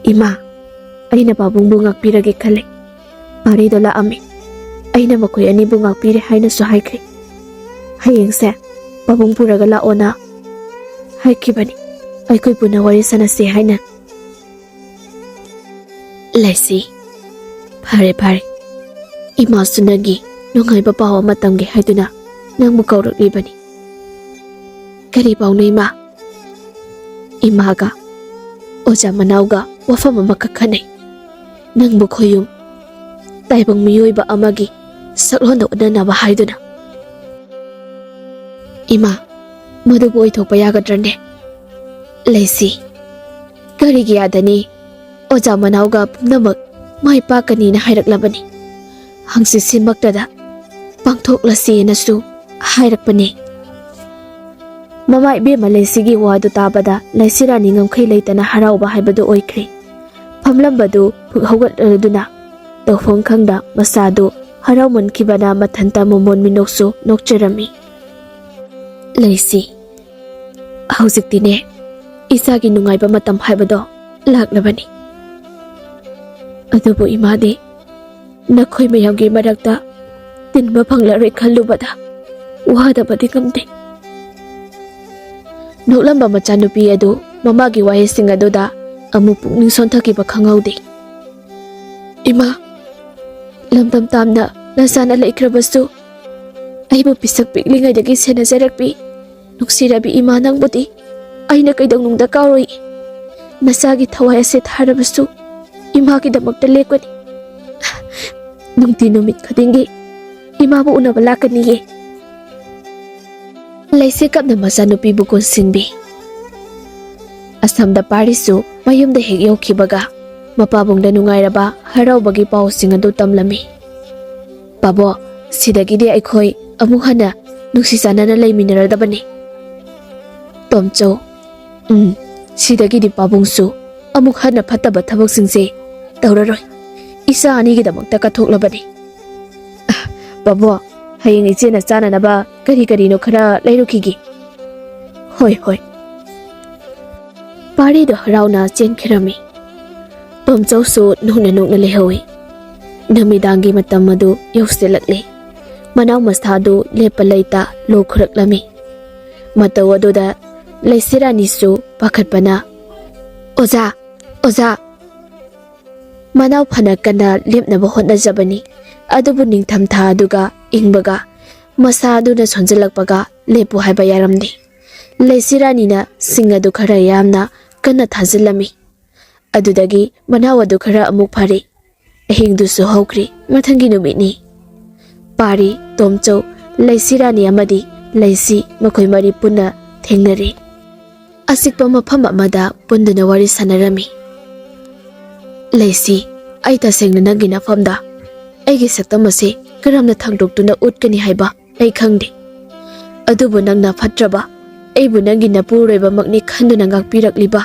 "ꯏꯃꯥ, ꯑꯩꯅ ꯄꯥꯕꯨꯡꯕꯨ ꯉꯥꯛꯄꯤꯔꯒꯦ ꯈꯜꯂꯦ꯫ ꯄꯥꯔꯤꯗꯣ ꯂꯥꯛꯑꯝꯃꯤ꯫ ꯑꯩꯅ ꯃꯈꯣꯏ ꯑꯅꯤꯕꯨ ꯉꯥꯛꯄꯤꯔꯦ ꯍꯥꯏꯅꯁꯨ ꯍꯥꯏꯈ꯭ꯔꯦ꯫ ꯍꯌꯦꯡꯁꯦ ꯄꯥꯕꯨꯡ ꯄꯨꯔꯒ ꯂꯥꯛꯑꯣꯅ ꯍꯥꯏꯈꯤꯕꯅꯤ, ꯑꯩꯈꯣꯏ ꯄꯨꯟꯅ ꯋꯥꯔꯤ ꯁꯥꯟꯅꯁꯦ ꯍꯥꯏꯅ꯫" "ꯂꯩꯁꯤ, ꯐꯔꯦ ꯐꯔꯦ, ꯏꯃꯥꯁꯨ ꯅꯪꯒꯤ ꯅꯨꯡꯉꯥꯏꯕ ꯄꯥꯎ ꯑꯃ ꯇꯝꯒꯦ ꯍꯥꯏꯗꯨꯅ ꯅꯪꯕꯨ ꯀꯧꯔꯛꯂꯤꯕꯅꯤ꯫" "ꯀꯔꯤ ꯄꯥꯎꯅꯣ ꯏꯃꯥ?" "ꯏꯃꯥꯒ ꯑꯣꯖꯥ ꯃꯅꯥꯎꯒ ꯋꯥꯐꯝ ꯑꯃꯈꯛ ꯈꯟꯅꯩ꯫ ꯅꯪꯕꯨ ꯈꯣꯌꯨꯝ ꯇꯥꯏꯕꯪ ꯃꯤꯑꯣꯏꯕ ꯑꯃꯒꯤ ꯁꯛꯂꯣꯟꯗ ꯑꯣꯟꯅꯅꯕ ꯍꯥꯏꯗꯨꯅ꯫" "ꯏꯃꯥ, ꯃꯗꯨꯕꯨ ꯑꯣꯏꯊꯣꯛꯄ ꯌꯥꯒꯗ꯭ꯔꯅꯦ?" "ꯂꯩꯁꯤ, ꯀꯔꯤꯒꯤ ꯌꯥꯗꯅꯤ? ꯑꯣꯖꯥ ꯃꯅꯥꯎꯒ ꯄꯨꯝꯅꯃꯛ ꯃꯥꯏ ꯄꯥꯛꯀꯅꯤꯅ ꯍꯥꯏꯔꯛꯂꯕꯅꯤ꯫ ꯍꯪꯆꯤꯠꯁꯤꯃꯛꯇꯗ ꯄꯥꯡꯊꯣꯛꯂꯁꯦꯅꯁꯨ ꯍꯥꯏꯔꯛꯄꯅꯤ꯫ ꯃꯃꯥ ꯏꯕꯦꯝꯃ ꯂꯩꯁꯤꯒꯤ ꯋꯥꯗꯨ ꯇꯥꯕꯗ ꯂꯩꯁꯤꯔꯥꯅꯤ ꯉꯝꯈꯩ ꯂꯩꯇꯅ ꯍꯔꯥꯎꯕ ꯍꯥꯏꯕꯗꯨ ꯑꯣꯏꯈ꯭ꯔꯦ꯫ ꯐꯝꯂꯝꯕꯗꯨ ꯍꯧꯒꯠꯂꯗꯨꯅ ꯇꯧꯐꯝ ꯈꯪꯗ ꯃꯁꯥꯗꯨ ꯍꯔꯥꯎꯃꯟꯈꯤꯕꯅ ꯃꯊꯟꯇ ꯃꯃꯣꯟ ꯃꯤꯅꯣꯛꯁꯨ ꯅꯣꯛꯆꯔꯝꯃꯤ꯫ ꯂꯩꯁꯤ, ꯍꯧꯖꯤꯛꯇꯤꯅꯦ, ꯏꯆꯥꯒꯤ ꯅꯨꯡꯉꯥꯏꯕ ꯃꯇꯝ ꯍꯥꯏꯕꯗꯣ ꯂꯥꯛꯂꯕꯅꯤ꯫ ꯑꯗꯨꯕꯨ ꯏꯃꯥꯗꯤ ꯅꯈꯣꯏ ꯃꯌꯥꯝꯒꯤ ꯃꯔꯛꯇ ꯇꯤꯟꯕ ꯐꯪꯂꯔꯣꯏ ꯈꯜꯂꯨꯕꯗ ꯋꯥꯗꯕꯗꯤ ꯉꯝꯗꯦ꯫ ꯅꯣꯛꯂꯝꯕ ꯃꯆꯥꯅꯨꯄꯤ ꯑꯗꯨ ꯃꯃꯥꯒꯤ ꯋꯥꯍꯩꯁꯤꯡ ꯑꯗꯨꯗ ꯑꯃꯨꯛ ꯄꯨꯛꯅꯤꯡ ꯁꯣꯟꯊꯈꯤꯕ ꯈꯪꯍꯧꯗꯦ꯫ "ꯏꯃꯥ, ꯂꯝꯗꯝ ꯇꯥꯝꯅ ꯅꯆꯥꯅ ꯂꯩꯈ꯭ꯔꯕꯁꯨ, ꯑꯩꯕꯨ ꯄꯤꯁꯛ ꯄꯤꯛꯂꯤꯉꯩꯗꯒꯤ ꯁꯦꯟꯅꯖꯔꯛꯄꯤ ꯅꯨꯡꯁꯤꯔꯕꯤ ꯏꯃꯥ ꯅꯪꯕꯨꯗꯤ ꯑꯩꯅ ꯀꯩꯗꯧꯅꯨꯡꯗ ꯀꯥꯎꯔꯣꯏ꯫ ꯅꯆꯥꯒꯤ ꯊꯋꯥꯏ ꯑꯁꯦ ꯊꯥꯔꯕꯁꯨ ꯏꯃꯥꯒꯤꯗꯃꯛꯇ ꯂꯦꯞꯀꯅꯤ꯫ ꯅꯨꯡꯇꯤ ꯅꯨꯃꯤꯠ ꯈꯨꯗꯤꯡꯒꯤ ꯏꯃꯥꯕꯨ ꯎꯅꯕ ꯂꯥꯛꯀꯅꯤꯌꯦ꯫" ꯂꯩꯁꯤ ꯀꯞꯅ ꯃꯆꯥꯅꯨꯄꯤꯕꯨ ꯀꯣꯟꯁꯤꯟꯕꯤ꯫ ꯑꯁꯣꯝꯗ ꯄꯥꯔꯤꯁꯨ ꯃꯌꯨꯝꯗ ꯍꯦꯛ ꯌꯧꯈꯤꯕꯒ ꯃꯄꯥꯕꯨꯡꯗ ꯅꯨꯡꯉꯥꯏꯔꯕ ꯍꯔꯥꯎꯕꯒꯤ ꯄꯥꯎꯁꯤꯡ ꯑꯗꯨ ꯇꯝꯂꯝꯃꯤ꯫ "ꯄꯥꯕꯣ, ꯁꯤꯗꯒꯤꯗꯤ ꯑꯩꯈꯣꯏ ꯑꯃꯨꯛ ꯍꯟꯅ ꯅꯨꯡꯁꯤ ꯆꯥꯟꯅꯅ ꯂꯩꯃꯤꯟꯅꯔꯗꯕꯅꯤ꯫" ꯇꯣꯝꯆꯧ, "ꯎꯝ, ꯁꯤꯗꯒꯤꯗꯤ ꯄꯥꯕꯨꯡꯁꯨ ꯑꯃꯨꯛ ꯍꯟꯅ ꯐꯠꯇꯕ ꯊꯕꯛꯁꯤꯡꯁꯦ ꯇꯧꯔꯔꯣꯏ꯫ ꯏꯆꯥ ꯑꯅꯤꯒꯤꯗꯃꯛꯇ ꯀꯠꯊꯣꯛꯂꯕꯅꯤ꯫ ꯑ, ꯄꯥꯕꯣ, ꯍꯌꯦꯡ ꯏꯆꯦꯅ ꯆꯥꯅꯅꯕ ꯀꯔꯤ ꯀꯔꯤꯅꯣ ꯈꯔ ꯂꯩꯔꯨꯈꯤꯒꯦ꯫" "ꯍꯣꯏ, ꯍꯣꯏ꯫" ꯄꯥꯔꯤꯗꯣ ꯍꯔꯥꯎꯅ ꯆꯦꯟꯈꯤꯔꯝꯃꯤ꯫ ꯇꯣꯝꯆꯧꯁꯨ ꯅꯣꯛꯅ ꯅꯣꯛꯅ ꯂꯩꯍꯧꯏ꯫ ꯅꯨꯃꯤꯗꯥꯡꯒꯤ ꯃꯇꯝ ꯑꯗꯨ ꯌꯧꯁꯤꯜꯂꯛꯂꯦ꯫ ꯃꯅꯥꯎ ꯃꯁꯥꯗꯨ ꯂꯦꯞꯄ ꯂꯩꯇ ꯂꯣꯛ ꯈꯨꯔꯛꯂꯝꯃꯤ꯫ ꯃꯇꯧ ꯑꯗꯨꯗ ꯂꯩꯁꯤꯔꯥꯅꯤꯁꯨ ꯄꯥꯈꯠꯄꯅ, "ꯑꯣꯖꯥ, ꯑꯣꯖꯥ!" ꯃꯅꯥꯎ ꯐꯅ ꯀꯟꯅ ꯂꯦꯞꯅꯕ ꯍꯣꯠꯅꯖꯕꯅꯤ, ꯑꯗꯨꯕꯨ ꯅꯤꯡꯊꯝꯊꯥ ꯑꯗꯨꯒ ꯏꯪꯕꯒ ꯃꯁꯥ ꯑꯗꯨꯅ ꯁꯣꯟꯖꯜꯂꯛꯄꯒ ꯂꯦꯞꯄꯨ ꯍꯥꯏꯕ ꯌꯥꯔꯝꯗꯦ꯫ ꯂꯩꯁꯤꯔꯥꯅꯤꯅ ꯁꯤꯡ ꯑꯗꯨ ꯈꯔ ꯌꯥꯝꯅ ꯀꯟꯅ ꯊꯥꯖꯤꯜꯂꯝꯃꯤ꯫ ꯑꯗꯨꯗꯒꯤ ꯃꯅꯥꯎ ꯑꯗꯨ ꯈꯔ ꯑꯃꯨꯛ ꯐꯔꯦ꯫ ꯑꯍꯤꯡꯗꯨꯁꯨ ꯍꯧꯈ꯭ꯔꯦ꯫ ꯃꯊꯪꯒꯤ ꯅꯨꯃꯤꯠꯅꯤ꯫ ꯄꯥꯔꯤ, ꯇꯣꯝꯆꯧ, ꯂꯩꯁꯤꯔꯥꯅꯤ ꯑꯃꯗꯤ ꯂꯩꯁꯤ ꯃꯈꯣꯏ ꯃꯔꯤ ꯄꯨꯟꯅ ꯊꯦꯡꯅꯔꯦ꯫ ꯑꯆꯤꯛꯄ ꯃꯐꯝ ꯑꯃꯗ ꯄꯨꯟꯗꯨꯅ ꯋꯥꯔꯤ ꯁꯥꯟꯅꯔꯝꯃꯤ꯫ ꯂꯩꯁꯤ, ꯑꯩ ꯇꯁꯦꯡꯅ ꯅꯪꯒꯤ ꯅꯐꯝꯗ ꯑꯩꯒꯤ ꯁꯛꯇꯝ ꯑꯁꯤ ꯀꯔꯝꯅ ꯊꯥꯡꯗꯣꯛꯇꯨꯅ ꯎꯠꯀꯅꯤ ꯍꯥꯏꯕ ꯑꯩ ꯈꯪꯗꯦ꯫ ꯑꯗꯨꯕꯨ ꯅꯪꯅ ꯐꯠꯇ꯭ꯔꯕ ꯑꯩꯕꯨ ꯅꯪꯒꯤ ꯅꯄꯨꯔꯣꯏꯕꯃꯛꯅꯤ ꯈꯟꯗꯨꯅ ꯉꯥꯛꯄꯤꯔꯛꯂꯤꯕ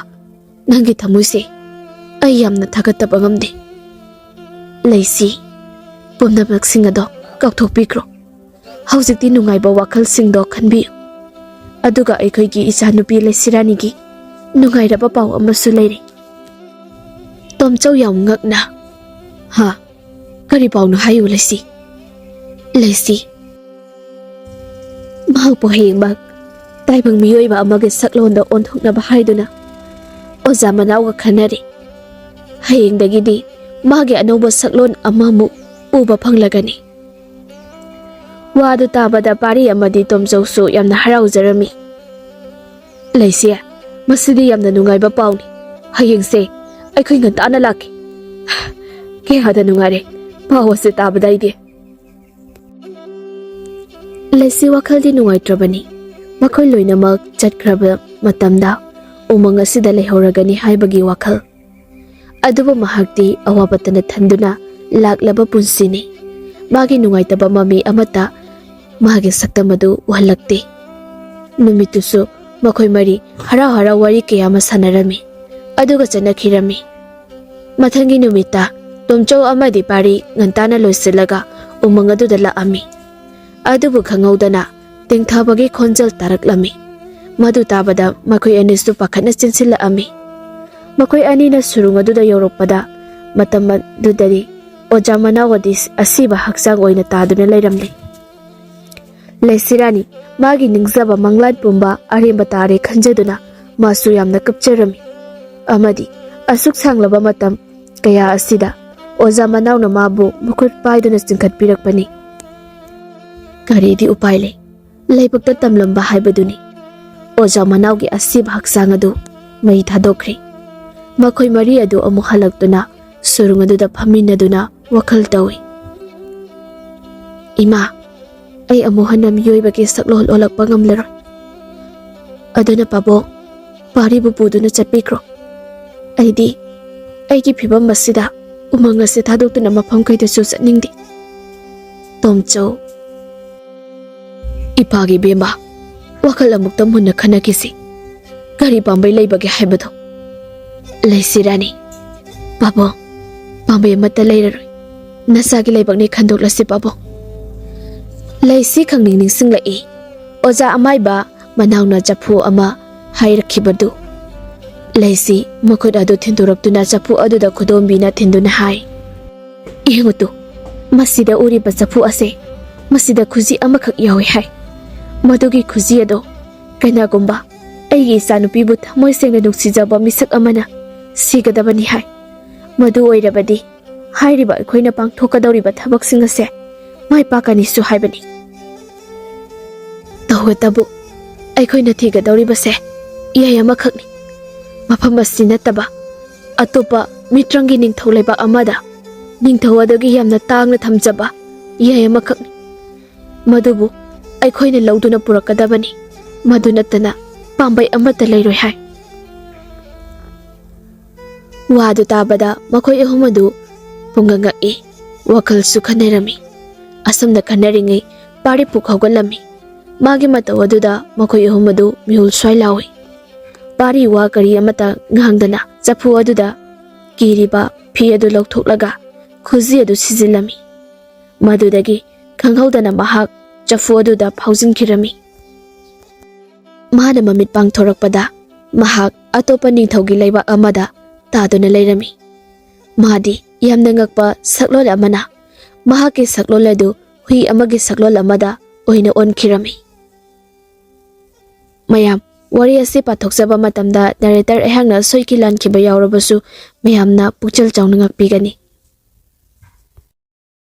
ꯅꯪꯒꯤ ꯊꯃꯣꯏꯁꯦ ꯑꯩ ꯌꯥꯝꯅ ꯊꯥꯒꯠꯇꯕ ꯉꯝꯗꯦ꯫ ꯂꯩꯁꯤ, ꯄꯨꯝꯅꯃꯛꯁꯤꯡ ꯑꯗꯣ ꯀꯥꯎꯊꯣꯛꯄꯤꯈ꯭ꯔꯣ꯫ ꯍꯧꯖꯤꯛꯇꯤ ꯅꯨꯡꯉꯥꯏꯕ ꯋꯥꯈꯜꯁꯤꯡꯗꯣ ꯈꯟꯕꯤꯌꯨ꯫ ꯑꯗꯨꯒ ꯑꯩꯈꯣꯏꯒꯤ ꯏꯆꯥꯅꯨꯄꯤ ꯂꯩꯁꯤꯔꯥꯅꯤꯒꯤ ꯅꯨꯡꯉꯥꯏꯔꯕ ꯄꯥꯎ ꯑꯃꯁꯨ ꯂꯩꯔꯦ꯫ ꯇꯣꯝꯆꯧ ꯌꯥꯝ ꯉꯛꯅ, "ꯍꯥ? ꯀꯔꯤ ꯄꯥꯎꯅꯣ ꯍꯥꯏꯌꯨ, ꯂꯩꯁꯤ?" ꯂꯩꯁꯤ, ꯃꯍꯥꯛꯄꯨ ꯍꯌꯦꯡꯃꯛ ꯇꯥꯏꯕꯪ ꯃꯤꯑꯣꯏꯕ ꯑꯃꯒꯤ ꯁꯛꯂꯣꯟꯗ ꯑꯣꯟꯊꯣꯛꯅꯕ ꯍꯥꯏꯗꯨꯅ ꯑꯣꯖꯥ ꯃꯅꯥꯎꯒ ꯈꯟꯅꯔꯤ꯫ ꯍꯌꯦꯡꯗꯒꯤꯗꯤ ꯃꯥꯒꯤ ꯑꯅꯧꯕ ꯁꯛꯂꯣꯟ ꯑꯃꯃꯨꯛ ꯎꯕ ꯐꯪꯂꯒꯅꯤ꯫ ꯋꯥꯗꯨ ꯇꯥꯕꯗ ꯄꯥꯔꯤ ꯑꯃꯗꯤ ꯇꯣꯝꯆꯧꯁꯨ ꯌꯥꯝꯅ ꯍꯔꯥꯎꯖꯔꯝꯃꯤ꯫ "ꯂꯩꯁꯤ, ꯃꯁꯤꯗꯤ ꯌꯥꯝꯅ ꯅꯨꯡꯉꯥꯏꯕ ꯄꯥꯎꯅꯤ꯫ ꯍꯌꯦꯡꯁꯦ ꯑꯩꯈꯣꯏ ꯉꯟꯇꯥꯅ ꯂꯥꯛꯀꯦ꯫ ꯀꯌꯥꯗ ꯅꯨꯡꯉꯥꯏꯔꯦ ꯄꯥꯎ ꯑꯁꯤ ꯇꯥꯕꯗ ꯑꯩꯗꯤ꯫" ꯂꯩꯁꯤ ꯋꯥꯈꯜꯗꯤ ꯅꯨꯡꯉꯥꯏꯇ꯭ꯔꯕꯅꯤ꯫ ꯃꯈꯣꯏ ꯂꯣꯏꯅꯃꯛ ꯆꯠꯈ꯭ꯔꯕ ꯃꯇꯝꯗ ꯎꯃꯪ ꯑꯁꯤꯗ ꯂꯩꯍꯧꯔꯒꯅꯤ ꯍꯥꯏꯕꯒꯤ ꯋꯥꯈꯜ꯫ ꯑꯗꯨꯕꯨ ꯃꯍꯥꯛꯇꯤ ꯑꯋꯥꯕꯇꯅ ꯊꯟꯗꯨꯅ ꯂꯥꯛꯂꯕ ꯄꯨꯟꯁꯤꯅꯤ꯫ ꯃꯥꯒꯤ ꯅꯨꯡꯉꯥꯏꯇꯕ ꯃꯃꯤ ꯑꯃꯠꯇ ꯃꯥꯒꯤ ꯁꯛꯇꯝ ꯑꯗꯨ ꯎꯍꯜꯂꯛꯇꯦ꯫ ꯅꯨꯃꯤꯠꯇꯨꯁꯨ ꯃꯈꯣꯏ ꯃꯔꯤ ꯍꯔꯥꯎ ꯍꯔꯥꯎ ꯋꯥꯔꯤ ꯀꯌꯥ ꯑꯃ ꯁꯥꯟꯅꯔꯝꯃꯤ, ꯑꯗꯨꯒ ꯆꯠꯅꯈꯤꯔꯝꯃꯤ꯫ ꯃꯊꯪꯒꯤ ꯅꯨꯃꯤꯠꯇ ꯇꯣꯝꯆꯧ ꯑꯃꯗꯤ ꯄꯥꯔꯤ ꯉꯟꯇꯥꯅ ꯂꯣꯏꯁꯤꯜꯂꯒ ꯎꯃꯪ ꯑꯗꯨꯗ ꯂꯥꯛꯑꯝꯃꯤ꯫ ꯑꯗꯨꯕꯨ ꯈꯪꯍꯧꯗꯅ ꯇꯦꯡꯊꯕꯒꯤ ꯈꯣꯟꯖꯦꯜ ꯇꯥꯔꯛꯂꯝꯃꯤ꯫ ꯃꯗꯨ ꯇꯥꯕꯗ ꯃꯈꯣꯏ ꯑꯅꯤꯁꯨ ꯄꯥꯈꯠꯅ ꯆꯦꯟꯁꯤꯜꯂꯛꯑꯝꯃꯤ꯫ ꯃꯈꯣꯏ ꯑꯅꯤꯅ ꯁꯨꯔꯨꯡ ꯑꯗꯨꯗ ꯌꯧꯔꯛꯄꯗ ꯃꯇꯝ ꯑꯗꯨꯗꯗꯤ ꯑꯣꯖꯥ ꯃꯅꯥꯎ ꯑꯗꯤ ꯑꯁꯤꯕ ꯍꯛꯆꯥꯡ ꯑꯣꯏꯅ ꯇꯥꯗꯨꯅ ꯂꯩꯔꯝꯂꯦ꯫ ꯂꯩꯁꯤꯔꯥꯅꯤ ꯃꯥꯒꯤ ꯅꯤꯡꯖꯕ ꯃꯪꯂꯥꯟ ꯄꯨꯝꯕ ꯑꯔꯦꯝꯕ ꯇꯥꯔꯦ ꯈꯟꯖꯗꯨꯅ ꯃꯥꯁꯨ ꯌꯥꯝꯅ ꯀꯞꯆꯔꯝꯃꯤ꯫ ꯑꯃꯗꯤ ꯑꯁꯨꯛ ꯁꯥꯡꯂꯕ ꯃꯇꯝ ꯀꯌꯥ ꯑꯁꯤꯗ ꯑꯣꯖꯥ ꯃꯅꯥꯎꯅ ꯃꯥꯕꯨ ꯃꯈꯨꯠ ꯄꯥꯏꯗꯨꯅ ꯆꯤꯡꯈꯠꯄꯤꯔꯛꯄꯅꯤ꯫ ꯀꯔꯤꯗꯤ ꯎꯄꯥꯏ ꯂꯩ? ꯂꯥꯏꯕꯛꯇ ꯇꯝꯂꯝꯕ ꯍꯥꯏꯕꯗꯨꯅꯤ꯫ ꯑꯣꯖꯥ ꯃꯅꯥꯎꯒꯤ ꯑꯁꯤꯕ ꯍꯛꯆꯥꯡ ꯑꯗꯨ ꯃꯩ ꯊꯥꯗꯣꯛꯈ꯭ꯔꯦ꯫ ꯃꯈꯣꯏ ꯃꯔꯤ ꯑꯗꯨ ꯑꯃꯨꯛ ꯍꯜꯂꯛꯇꯨꯅ ꯁꯨꯔꯨꯡ ꯑꯗꯨꯗ ꯐꯝꯃꯤꯟꯅꯗꯨꯅ ꯋꯥꯈꯜ ꯇꯧꯏ꯫ "ꯏꯃꯥ, ꯑꯩ ꯑꯃꯨꯛ ꯍꯟꯅ ꯃꯤꯑꯣꯏꯕꯒꯤ ꯁꯛꯂꯣꯟ ꯑꯣꯜꯂꯛꯄ ꯉꯝꯂꯔꯣꯏ꯫ ꯑꯗꯨꯅ ꯄꯥꯕꯨꯡ, ꯄꯥꯔꯤꯕꯨ ꯄꯨꯗꯨꯅ ꯆꯠꯄꯤꯈ꯭ꯔꯣ꯫ ꯑꯩꯗꯤ, ꯑꯩꯒꯤ ꯐꯤꯕꯝ ꯑꯁꯤꯗ ꯎꯃꯪ ꯑꯁꯤ ꯊꯥꯗꯣꯛꯇꯨꯅ ꯃꯐꯝ ꯀꯩꯗꯁꯨ ꯆꯠꯅꯤꯡꯗꯦ꯫ ꯇꯣꯝꯆꯧ, ꯏꯄꯥꯒꯤ ꯏꯕꯦꯝꯃ, ꯋꯥꯈꯜ ꯑꯃꯨꯛꯇ ꯃꯨꯟꯅ ꯈꯟꯅꯈꯤꯁꯤ꯫ ꯀꯔꯤ ꯄꯥꯝꯕꯩ ꯂꯩꯕꯒꯦ ꯍꯥꯏꯕꯗꯣ? ꯂꯩꯁꯤꯔꯥꯅꯤ꯫ ꯄꯥꯕꯨꯡ, ꯄꯥꯝꯕꯩ ꯑꯃꯠꯇ ꯂꯩꯔꯔꯣꯏ꯫ ꯅꯆꯥꯒꯤ ꯂꯩꯕꯥꯛꯅꯤ ꯈꯟꯗꯣꯛꯂꯁꯤ ꯄꯥꯕꯨꯡ꯫ ꯂꯩꯁꯤ ꯈꯪꯅꯤꯡ ꯅꯤꯡꯁꯤꯡꯂꯛꯏ꯫ ꯑꯣꯖꯥ ꯑꯃꯥꯏꯕ ꯃꯅꯥꯎꯅ ꯆꯐꯨ ꯑꯃ ꯍꯥꯏꯔꯛꯈꯤꯕꯗꯨ꯫ ꯂꯩꯁꯤ ꯃꯈꯨꯠ ꯑꯗꯨ ꯊꯤꯟꯗꯣꯔꯛꯇꯨꯅ ꯆꯐꯨ ꯑꯗꯨꯗ ꯈꯨꯗꯣꯝꯕꯤꯅ ꯊꯤꯟꯗꯨꯅ ꯍꯥꯏ, "ꯌꯦꯡꯉꯨ ꯇꯨ, ꯃꯁꯤꯗ ꯎꯔꯤꯕ ꯆꯐꯨ ꯑꯁꯦ, ꯃꯁꯤꯗ ꯈꯨꯖꯤ ꯑꯃꯈꯛ ꯌꯥꯎꯏ ꯍꯥꯏ꯫ ꯃꯗꯨꯒꯤ ꯈꯨꯖꯤ ꯑꯗꯣ ꯀꯅꯥꯒꯨꯝꯕ ꯑꯩꯒꯤ ꯏꯆꯥꯅꯨꯄꯤꯕꯨ ꯊꯃꯣꯏ ꯁꯦꯡꯅ ꯅꯨꯡꯁꯤꯖꯕ ꯃꯤꯁꯛ ꯑꯃꯅ ꯁꯤꯒꯗꯕꯅꯤ ꯍꯥꯏ꯫ ꯃꯗꯨ ꯑꯣꯏꯔꯕꯗꯤ ꯍꯥꯏꯔꯤꯕ ꯑꯩꯈꯣꯏꯅ ꯄꯥꯡꯊꯣꯛꯀꯗꯧꯔꯤꯕ ꯊꯕꯛꯁꯤꯡ ꯑꯁꯦ ꯃꯥꯏ ꯄꯥꯛꯀꯅꯤꯁꯨ ꯍꯥꯏꯕꯅꯤ꯫ ꯇꯧꯕꯇꯕꯨ ꯑꯩꯈꯣꯏꯅ ꯊꯤꯒꯗꯧꯔꯤꯕꯁꯦ ꯏꯌꯥꯏ ꯑꯃꯈꯛꯅꯤ꯫ ꯃꯐꯝ ꯑꯁꯤ ꯅꯠꯇꯕ ꯑꯇꯣꯞꯄ ꯃꯤꯇ꯭ꯔꯪꯒꯤ ꯅꯤꯡꯊꯧ ꯂꯩꯕꯥꯛ ꯑꯃꯗ ꯅꯤꯡꯊꯧ ꯑꯗꯨꯒꯤ ꯌꯥꯝꯅ ꯇꯥꯡꯅ ꯊꯝꯖꯕ ꯏꯌꯥꯏ ꯑꯃꯈꯛꯅꯤ꯫ ꯃꯗꯨꯕꯨ ꯑꯩꯈꯣꯏꯅ ꯂꯧꯗꯨꯅ ꯄꯨꯔꯛꯀꯗꯕꯅꯤ꯫ ꯃꯗꯨ ꯅꯠꯇꯅ ꯄꯥꯝꯕꯩ ꯑꯃꯠꯇ ꯂꯩꯔꯣꯏ" ꯍꯥꯏ꯫ ꯋꯥꯗꯨ ꯇꯥꯕꯗ ꯃꯈꯣꯏ ꯑꯍꯨꯝ ꯑꯗꯨ ꯄꯨꯡꯉꯛ ꯉꯛꯏ, ꯋꯥꯈꯜꯁꯨ ꯈꯟꯅꯔꯝꯃꯤ꯫ ꯑꯁꯨꯝꯅ ꯈꯟꯅꯔꯤꯉꯩ ꯄꯥꯔꯤ ꯄꯨꯛ ꯍꯧꯒꯠꯂꯝꯃꯤ꯫ ꯃꯥꯒꯤ ꯃꯇꯧ ꯑꯗꯨꯗ ꯃꯈꯣꯏ ꯑꯍꯨꯝ ꯑꯗꯨ ꯃꯤꯍꯨꯜ ꯁ꯭ꯋꯥꯏ ꯂꯥꯎꯏ꯫ ꯄꯥꯔꯤ ꯋꯥ ꯀꯔꯤ ꯑꯃꯠꯇ ꯉꯥꯡꯗꯅ ꯆꯐꯨ ꯑꯗꯨꯗ ꯀꯤꯔꯤꯕ ꯐꯤ ꯑꯗꯨ ꯂꯧꯊꯣꯛꯂꯒ ꯈꯨꯖꯤ ꯑꯗꯨ ꯁꯤꯖꯤꯜꯂꯝꯃꯤ꯫ ꯃꯗꯨꯗꯒꯤ ꯈꯪꯍꯧꯗꯅ ꯃꯍꯥꯛ ꯆꯐꯨ ꯑꯗꯨꯗ ꯐꯥꯎꯖꯤꯟꯈꯤꯔꯝꯃꯤ꯫ ꯃꯥꯅ ꯃꯃꯤꯠ ꯄꯥꯡꯊꯣꯔꯛꯄꯗ ꯃꯍꯥꯛ ꯑꯇꯣꯞꯄ ꯅꯤꯡꯊꯧꯒꯤ ꯂꯩꯕꯥꯛ ꯑꯃꯗ ꯇꯥꯗꯨꯅ ꯂꯩꯔꯝꯃꯤ꯫ ꯃꯥꯗꯤ ꯌꯥꯝꯅ ꯉꯛꯄ ꯁꯛꯂꯣꯟ ꯑꯃꯅ ꯃꯍꯥꯛꯀꯤ ꯁꯛꯂꯣꯟ ꯑꯗꯨ ꯍꯨꯏ ꯑꯃꯒꯤ ꯁꯛꯂꯣꯟ ꯑꯃꯗ ꯑꯣꯏꯅ ꯑꯣꯟꯈꯤꯔꯝꯃꯤ꯫ ꯃꯌꯥꯝ, ꯋꯥꯔꯤ ꯑꯁꯤ ꯄꯥꯊꯣꯛꯆꯕ ꯃꯇꯝꯗ narrator ꯑꯩꯍꯥꯛꯅ ꯁꯣꯏꯈꯤ ꯂꯥꯟꯈꯤꯕ ꯌꯥꯎꯔꯕꯁꯨ ꯃꯌꯥꯝꯅ ꯄꯨꯛꯆꯦꯜ ꯆꯥꯎꯅ ꯉꯥꯛꯄꯤꯒꯅꯤ꯫